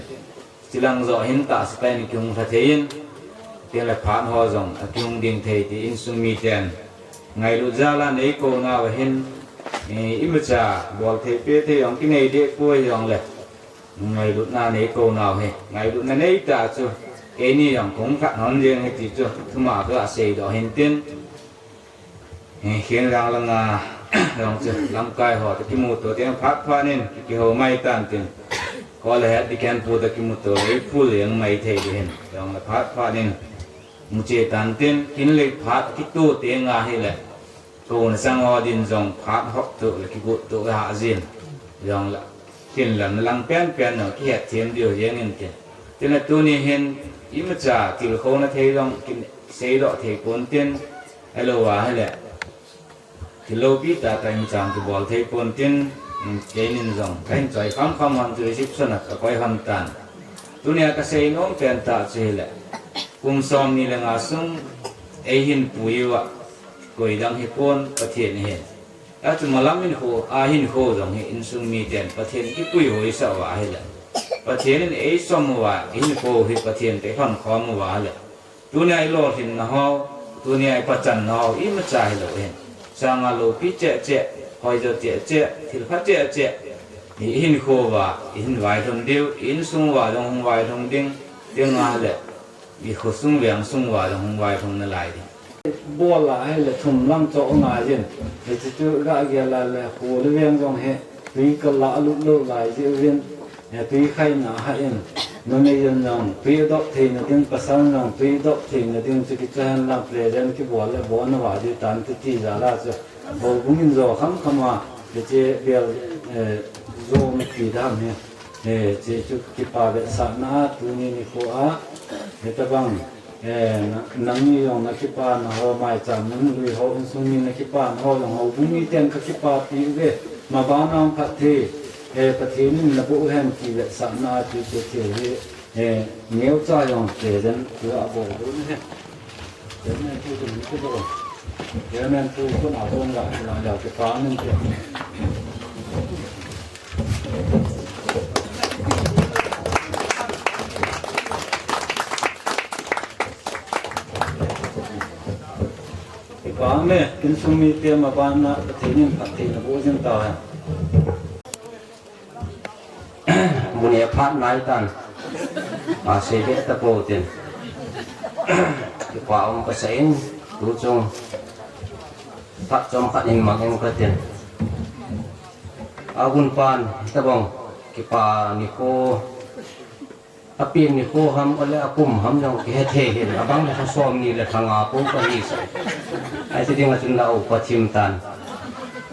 Chilang jo hin tahsa tah in kihung lha thei in. Tin le phat ho jong, akihung ding thei ti insung miten. Ngailut jal a nei kou nau ahin, i, imacha, bol thei pe thei jong kinei deh poi jong le. Ngailutna nei kou nau hi. Ngailutna nei ta chu. Keini jong kahung khat hon jeng hi ti chu. Thuma ka sei doh hin tin. Hi, Khengjang langa, jong chu, lamkai ho, ta kimuto, teng phat phat in, ki, kihou mai tan tin. Ko le het, di ken pu ta kimuto, ei pu leng mai thei di hin. Jong le phat phat in, mu che tan tin, kin le phat kito te nga hi le. Ko na sang ho din jong phat hop to le kigot to le ha jin. Jong la, tin lam lang pen pen no, kihet them diu jeng in tin. Tin la tuni hin, imacha, thil khona thei jong, kin sei doh thei pon tin, alo a hele. Thil loupi tah tah imacha kibol thei pon tin, um, keinin jong, kahin choi kham kham hon chu reception a kakoi hon tan. Tunia kasei nom pen tah chu hile. Kum som ni le nga sung, eihin pui uva, koi dang hipon, Pathen ahin. Achu malam hinkho, a hinkho jong hi insung miten Pathen kipui hoisah uva ahile. Pathen in eisom uva, hinkho hi Pathen te hon khom uva ahile. Tunia ilolhinna ho, tunia ipachanna ho, imacha hilou hin. Sanga loupi cheh cheh, hoijo cheh cheh, thilpha cheh cheh. Hi hinkho uva, ihin vailhun diu, insung uva jong hung vailhun ding, ding ahile. Ikhosung vengsung uva jong hung vailhun nalai ding. Bol a hile thum lang cho ngai jin. Hiche chu gah gel a le khu le veng jong hi tui kal a lut lou lai jeh uvin, eh, tui khaina ha in. Numei jong tui dop theina ding, pasal jong tui dop theina ding chu kicha hen lang present kibol le bon a va di tan ti ti jal a chu. Houbung in jo kham kham a, hiche bel, eh, jo mi ti dam hi. Eh, hiche chu kipa vetsahna a, tuni nikho a, hitabang, eh, na, nangni jong nakipana ho, maicham nunglui ho, insung mi nakipana ho jong houbung miten kakipapi uve, maban a hung phatthei, eh, Pathen in naboh hen ti vetsahna a, ti, ti, ti hi, eh, neocha jong present chu abol u ahi. Chairman pu chu min kibol. Chairman pu chu na bon la, la, la, kipa min chu. Kipa me, insung mite maban a, Pathen in phatthei naboh jing tahen. Mun hi aphat nai tan. Asei be tapou tin. Kipa um kasah in, tuchung phat chomkhat hin mang in katin. Agun pan, tabang, kipa nikho, apen nikho ham, ole akum ham jong kihe thei hin, abang le kha som ni le kha nga pou kahisah. Ahi ti ding a chun la upa thim tan.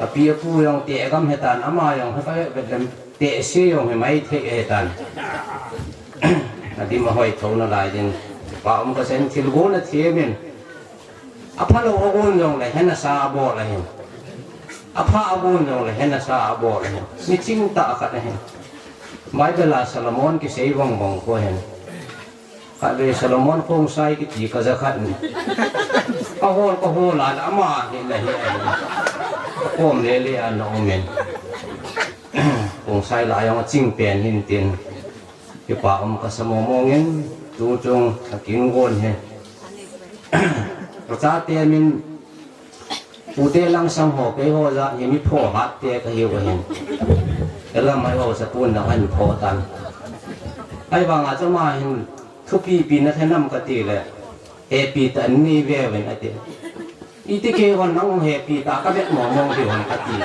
Api apu jong te gam he tan, ama jong he ka vet lem. Tehse jong hi maithei ahitan. Adim ahoi thou nalai ding. Pa um kasah in thilgon athem in. Aphalou agon jongle hena sa abol ahin. Apha agon jongle hena sa abol ahin. Mi chingtah khat ahin. Bible a Solomon kisei vang vang khu ahin. Khatvei Solomon khongsai kiti kaja khat in. Kahol kahol a ama hi la hi ahi. Kom lele a na um in. Khongsai la jong aching pen hin tin. Kipa um kasa mong mong in, tuchung akin gon hi. Kachate min Pute lang sang ho, keiho jat hi mi pho hat te kahiu ahin. Elam mai ho sapun lang ahin pho tan. Ahivanga chu ama hin thupi pi na thenam kati le, hepi tah in nei veuvin ati. Iti keihon nang hepi tah kavet mong mong diu ham kati.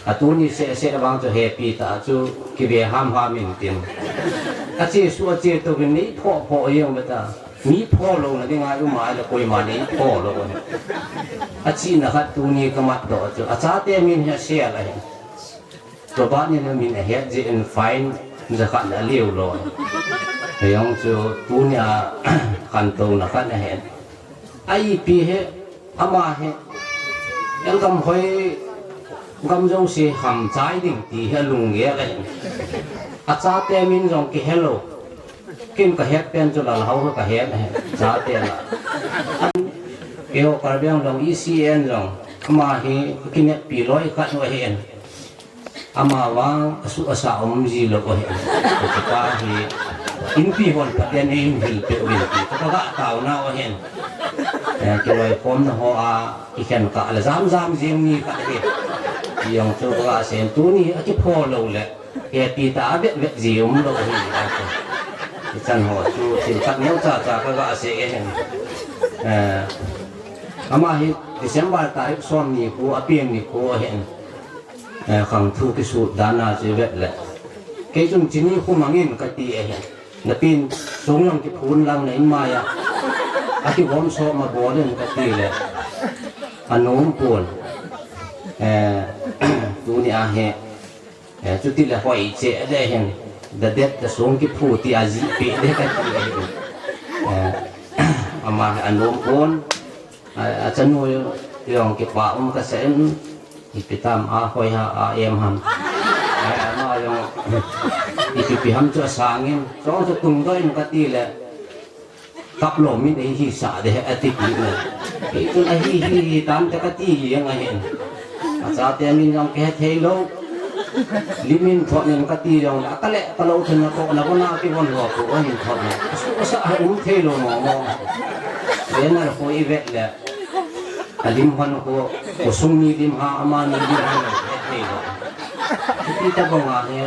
Atuni seh seh vang chu hepi tah chu kive ham ham in tin. Achesuh achetou vin nei pho pho jeng beta. Mi pho louna dinga i um a ahile koima nei pho lou. Achihna khat tuni kamat doh chu. Achate min hi asel ahi. Tua ban in amin ahet jeh in fine jakhat le aliu lou. Hijong chu tunia khantouna khat ahi. Aipi hi Ama hi, Elgam hoi, gam jouse ham chai ding ti hi alunggel ahi. Achate min jong kihelou. Ken kahet pen chu Lalhao hi kahet ahi, chate la. An, keiho Karbi Anglong E C N jong, ama hi kakineppi loi khat u ahin. Ama vang asuh asa um ji lou ahi. Kati pa hi, inpi hon phaten eihin hilpeh uvin ti, kaga taona u ahin. Eh, kiloikhomna ho a, kikhen kah le jam jam jing ni khat ahi. Ti jong chu kaga sei in tuni akipho lou le, hepi tah a vet vet ji um lou ahi. Ichan ho chu thil khat neocha cha kaga sei ahin. Eh, ama hi December tarik som ni khu, apen ni khu ahin. Eh, khang thu kisut dan a chu ivet le. Kei chun chini khu mangin kati ahi. Napin sung jong kiphun lang na in mai a. Akigom sop ma bol in kati le. Anom pon. Eh, tuni a hi. Eh, chuti le hoi che le hin, da det da sung kiphu ti a ji pe le ka ti le hin. Eh, ama hi anom pon, a, achanu jong kipa um ka sa in, ipi tam a hoi ha a em ham. Eh, ama jong, ipi pi ham chu asang in, chong chu tung doi in ka ti le, Kap lou min ei hi sa de he ati pi ne. Kei chun ahi hi hi tan te kati hi ang ahin. Achate min jong kihe thei lou. Limin thot nen kati jong le, akale, kalou thun na ko, na ko na kivon ho ko, ahin thot ne. Asu asa a um thei lou mo mo. Lenar ko i vet le. Alim hon ko, ko sung ni lim ha, ama ni lim ha, he thei lou. Chuti tabang a hi,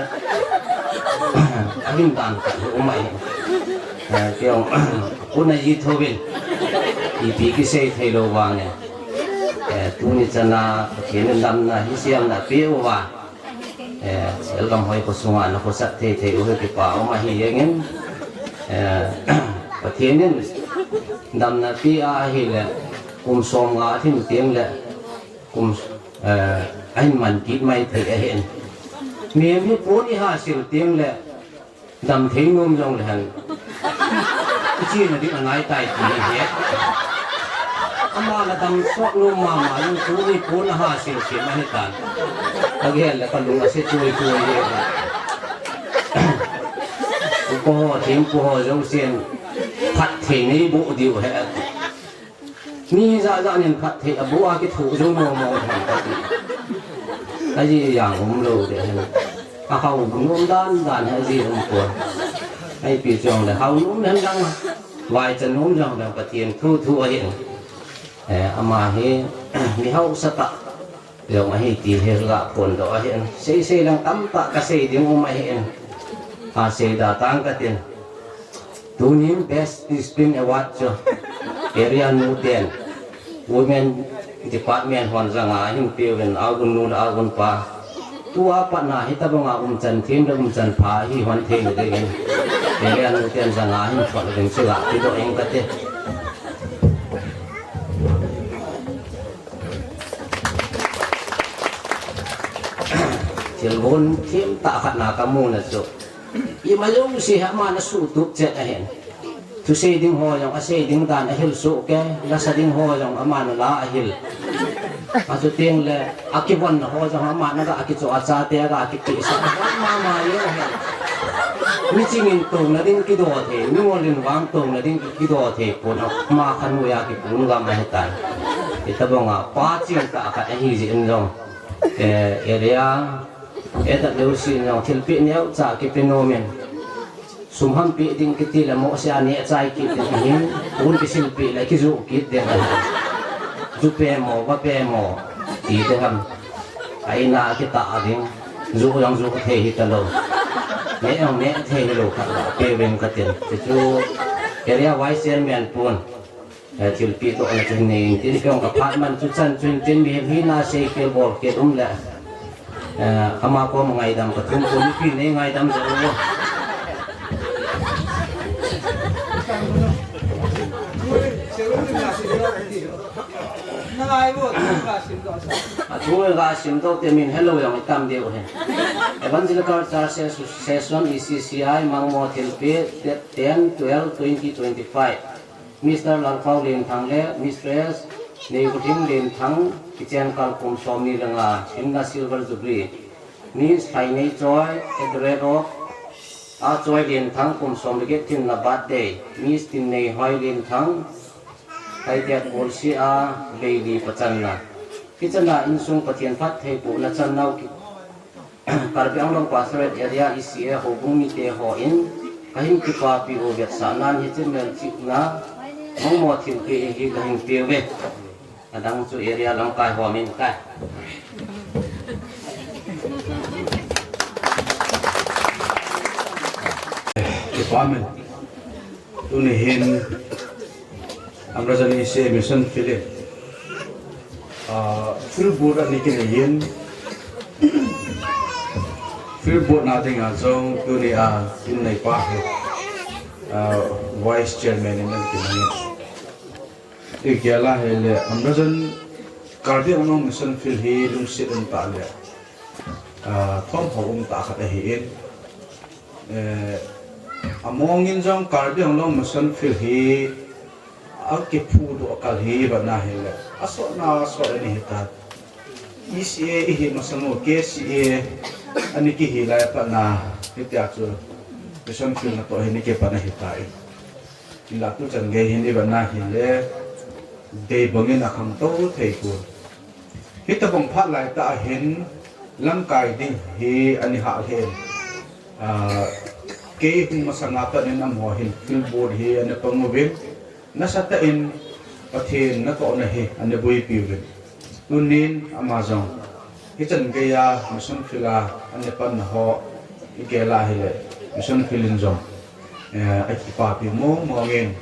alim dan ka, umai. Eh, kei jong, ko na ji tho vin. Ipi kisei thei lou vang e. Eh, tuni chana, Pathen in damna, hi siam na pe uva. Eh, Selgam hoi ko sunga na ko sat thei thei u hi kipa um ahi jeng in. Eh, Pathen in damna pe a ahile, kum som nga a thin teng le, kum, eh, ahin man kit mai thei ahin. Mihem hi pon i ha sil teng le, dam thei nom jong le hen. I chi na ding angai tai ti hi he. Ama la dam sot nom mama, jong tu ni pon a ha sil sil ahi tan. Ka gel le ka lung ase chui chui he. Upa ho, thempu ho, jong sien phat thei nei bu diu he. Mi jat jat nin phat thei abu a kithu jong mo mo thang ka ti. Aji jang um lou de hen. A hao nom dan dan he aji um pon. Ai pi chong le hao nom hen lang. Vai chan nom jong le Pathen thu thu ahi. Eh, ama hi mi hao sa ta. Jong ahi ti hi ga phondoh ahin. Sei sei lang tamtah ka sei ding um ahin. A sei da tang ka tin. Tunin Best Discipline Award chu area nu ten, Women Department hon janga hin peuvin, agun nu le agun pa. Tua pat na hitabanga umchan them le umchan pha hi hon thei le ding in. Area nu ten janga hin thot le ding sila kidoh ing ka te. Thilgon themtah khat na ka muna chu. Ima jouse hi aman asuhtup chet ahin. Thusei ding ho jong asei ding dan ahil soh kei, lasa ding ho jong aman ala ahil. Achuteng le, akivon ho jong aman aga akichoh a chate aga kipehsah. Von mama jeng ahin. Mi chingin tona ding kidoh thei, mi ngolin vang tona ding kidoh thei pon, ama khat noiya kipun gam ahitan. Hitabanga pa chingtah khat ahi jeh in jong. Eh, area, eh, ta leusin jong thilpeh neocha kipe nom in. Sum ham peh ding kiti le mohse a neh chai kit ding ahin, pon kisil peh le kijoh kit ding ahin. Ju pe mo, va pe mo, ti te ham. A ina kitah ding, joh jong joh thei hitalou. Neh jong neh thei hilou khat la, pe veng ka tin. Chuchu area vice chairman pun. Eh, thilpeh tohna chu nei in tin, kei jong ka phat man chu chan chu in tin, mihem hina sei khel bol khel um le. Eh, ama koma ngaidam ka thum pon, mipi nei ngaidam jo. A thu ga simdoh te min helou jong itam diu ahi. Evangelical Church Association, E C C I, Mangmo thilpeh, date ten twelve twenty twenty-five. Mister Lalphao Lenthang le Mistress Neiguthing Lenthang, kichen kal kum somni le nga, hinna Silver Jubilee. Miss Haineichoi, at the rate of, a Choi Lenthang, kum som le get, thinna birthday. Miss Tinneihoi Lenthang, Kaipiat Bolsi a, Beili pachanna. Kichana insung Pathen phattheibohna channau ki Karbi Anglong Pastorate Area E C A houbung mite hon, kahin kipapi u vetsahnan hiche melchihna, Mangmo thilpeh hi kahin peuve. Adang chu area lamkai hon in kai. Kipa min. Tuni hin, Amrajani se mission field. Ah, field board ani kinei in. Field board na dinga jong tuni a, in nei pa hi. Ah, vice chairman in an kinei. Igel a hile, Amrajan Karbi Anglong mission field hi lungset um tah le. Ah, thom ho um tah khat ahi in. Eh, among in jong Karbi Anglong Mission Field hi, akiphudoh kal hi vana hile. Asotna asot ani hita. E C A ihi masang u K C A ani kihi lai a pat na hitia chu Mission Field natoh hi ani kipan ahitai. Hinla tuchan gei hin i vana hile, dei bangin akhangtou thei pon. Hitabang phat laitah a hin lamkai ding hi ani hah lhen. Ah, kei hung masanga pat in amaho hin field board hi ana pang uvin, nasatah in Pathen natohna hi ana boipi uvin. Tunin ama jong hichan geiya Mission Field a ana panna ho i gel a hile, Mission Field in jong, eh, akipapi mong mong in,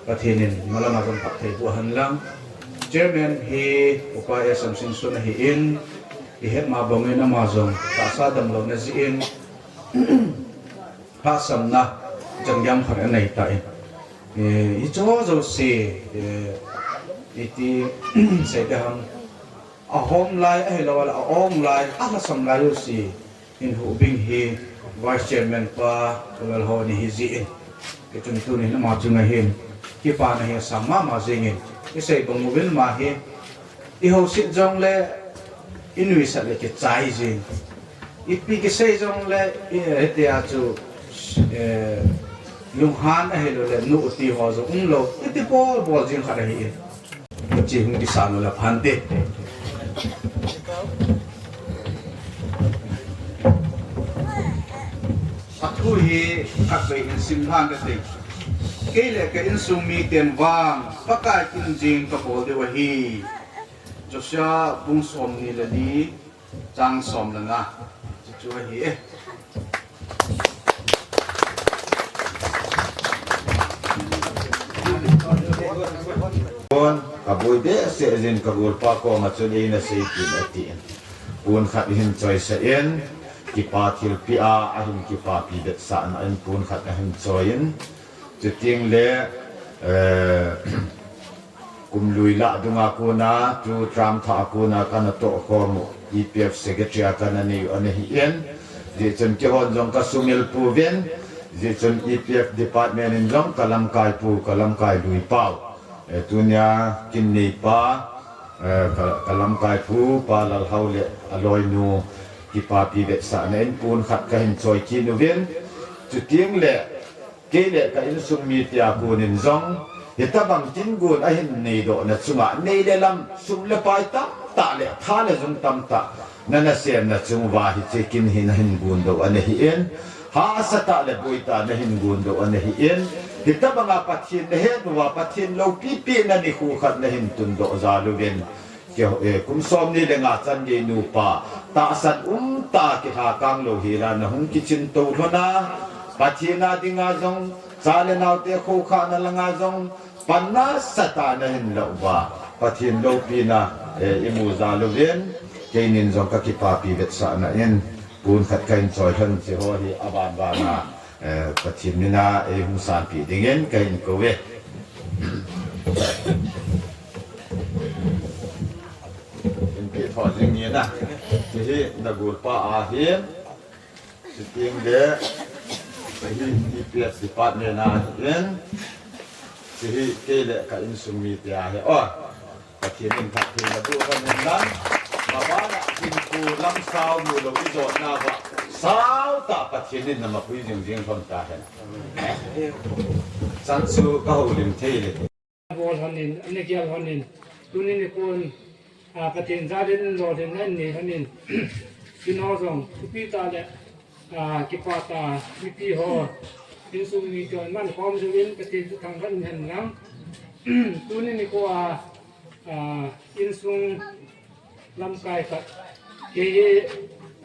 Pathen in malama jong phatthei boh hen lang. Chairman hi Upa S M Singson ahi in, ihet ma bangin ama jong tahsa damlouna jeh in, hahsamna jong jam khat anei tan. Eh, hicheho jouse, eh, iti seiding ham, ahom lai, ahilou le a-ong lai, alhasam lai jouse hin hubing hi Vice Chairman pa, Pu Lalhao ni hi jeh in. Hichun tunin ama chunga hin kipana hi asang mama jingin, isei bang uvin ama hi, ihouset jongle, inuisat le kichai jing. Ipi kisei jongle, i, hitia chu, eh, lunghan ahilou le, nu ti ho jong umlou, iti bol bol jing khat ahi in. Hiche hung kisan u le phante. Athu hi khatvei hin sim lhan kate. Kei le ka insung miten vang, Pakai kin jing kabol diu ahi. Joshua bung somni le li, chang som le nga. Chuchu ahi e. Kon, kaboi behseh jin ka golpa koma chun eina sei tin atin. Pon khat hin choisah in, kipa thilpeh a, ahin kipapi vetsahna in pon khat ahin choi in. Chuteng le, eh, kum lui lah dunga kona, tu term thah a kona kana tohkhom u, E P F Secretary a kana nei u ana hi in, hijeh chun keihon jong ka sumil pouvin, hijeh chun E P F Department in jong ka lamkai pu, ka lamkai lui pau, eh, tunia kin nei pa, eh, ka, ka lamkai pu, Pa Lalhao le aloinu kipapi vetsahna in pon khat kahin choi kit uvin, chuteng le, kei le ka insung mite a konin jong, hitabang kin gon ahin neidohna chunga, nei le lam, sum le pai tamtah le, tha le jung tamtah, nana semna chung uva hiche kin hi nahin gon doh ana hi in, hahsatah le boitah nahin gon doh ana hi in, hitabanga Pathen nahet uva, Pathen loupipehna nikho khat nahin tundoh jal uvin, Kei, eh, kum somni le nga chan gei nupa, tahsan umtah a kilhakang louhela nahung kichin tou lhona, Pathen a dinga jong, cha le naote khoukhahna langa jong, pan nasatah a nahin lah uva, Pathen loupina, eh, imu jal uvin, keinin jong kakipapi vetsahna in, pon khat kahin choi lhon hiche ho hi aban bana, eh, Pathen mina eihung sanpeh dingin kahin kou e. Inpi tho jing nge na. Hiche hi na golpa ahin. Chuteng le, hiche hi E P F Department ahin. Hiche hi kei le ka insung mite ahi. Oh, Pathen in phatthei naboh lhon in lang. Mabana thingpu lamsao mulou ijotna uva, saotah Pathen in namapui jing jing lhon tahen. Chan chu kahoulim thei le. Bol lhon in, ana gel lhon in, tuni nikho in, ah, Pathen jal in lolhinna anei lhon in, kin ho jong thupi tah le, ah, kipah tah, mipi ho, insung mite hon man khom jouvin, Pathen chu thangvah in hen lang. Tuni nikho a, ah, insung lamkai khat, kei hi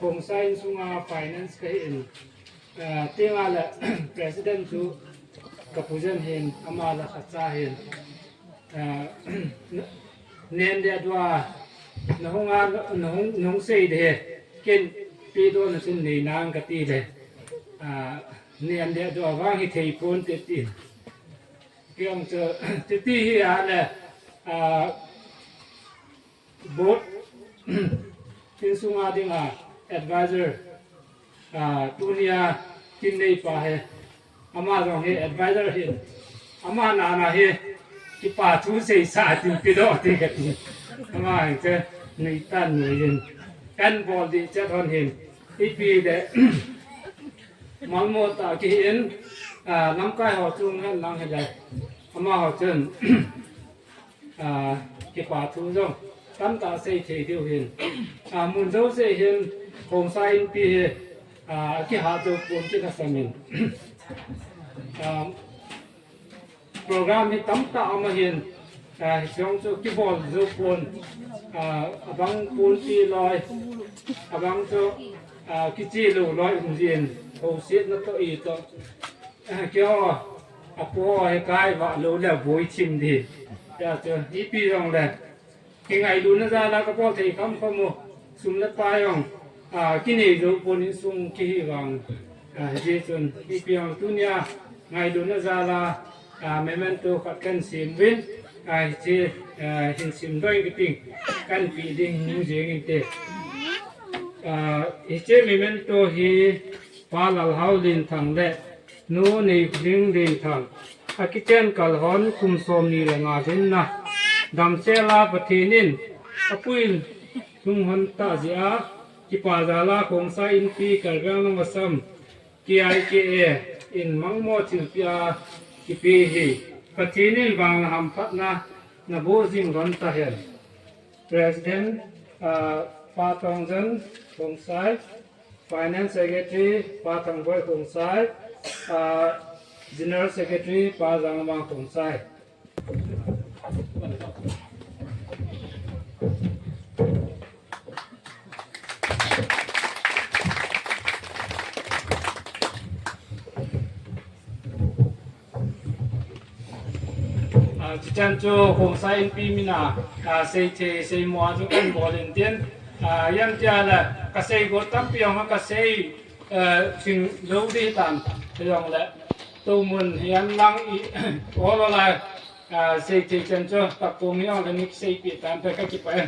Khongsai insung a finance kahi in, Ah, tenga le, President chu ka pu jen hin, ama la khat cha hin. Ah, nen dia dua, nahung a, nahung, nahung sei de he, ken pe do na chun nei nang kati le. Ah, nen dia dua vang hi thei pon te ti. Kiang chu, ti ti hi a le, ah, Board, insung a dinga, Advisor, ah, tunia tin neipa hi, ama jong hi advisor hin, ama nana hi, kipa thu seisa tin pedoh ti kati. Ama hi che, neitan nuiyin. Kan bol di chet hon hin. Ipi le, malmo tah kihin, ah, lamkai ho chung hen lang hile. Amaho chun, ah, kipa thu jong tamtah sei thei diu hin. Ah, mun jouse hin, Khongsai Inpi hi, ah, kihat jou pon kit asamin. Ah, program hi tamtah ama hin, ah, hichong chu kibol jou pon, ah, abang ponpi loi, abang chu, ah, kichi lou loi um jin, housetna toh itoh. Keiho, apo, hikai vah lou le boi thim di. Tia chu, ipi jong le. Kingailutna jal a kabol thei kham kham u. Sum le pai jong, ah, kinei jou pon insung kihi vang. Ah, hijeh chun, ipi jong tunia, ngailutna jal a, ah, memento khat kan sem uvin. Ah, hiche, ah, hin sem doh in kiting. Kan pe ding hung jeng inte. Ah, hiche memento hi Pa Lalhao Lenthang le Nu Neihling Lenthang, akichen kal hon kum somni le nga dinna, damsel a Pathen in apuilhung hon tah jeh a, kipa jal a Khongsai Inpi Karbi Anglong Assam, K I K A in mangmo thilpeh a kipe hi, Pathen in vang le hamphatna naboh jing lhon tahen. President, ah, Pa Tongjan Khongsai, Finance Secretary, Pa Thangboi Khongsai, ah, General Secretary, Pa Jangmang Khongsai. Ah, chuchan chu Khongsai Inpi mina, ah, seithei, seimo a chu kan bol in tin. Ah, ijemtia le, kasei got tampi jong kasei, eh, thim lou di tan, hijongle. Tumun hihen lang i, ol ol a, ah, seithei chan chu, takong hijongle ni seipeh tan te kakipah e.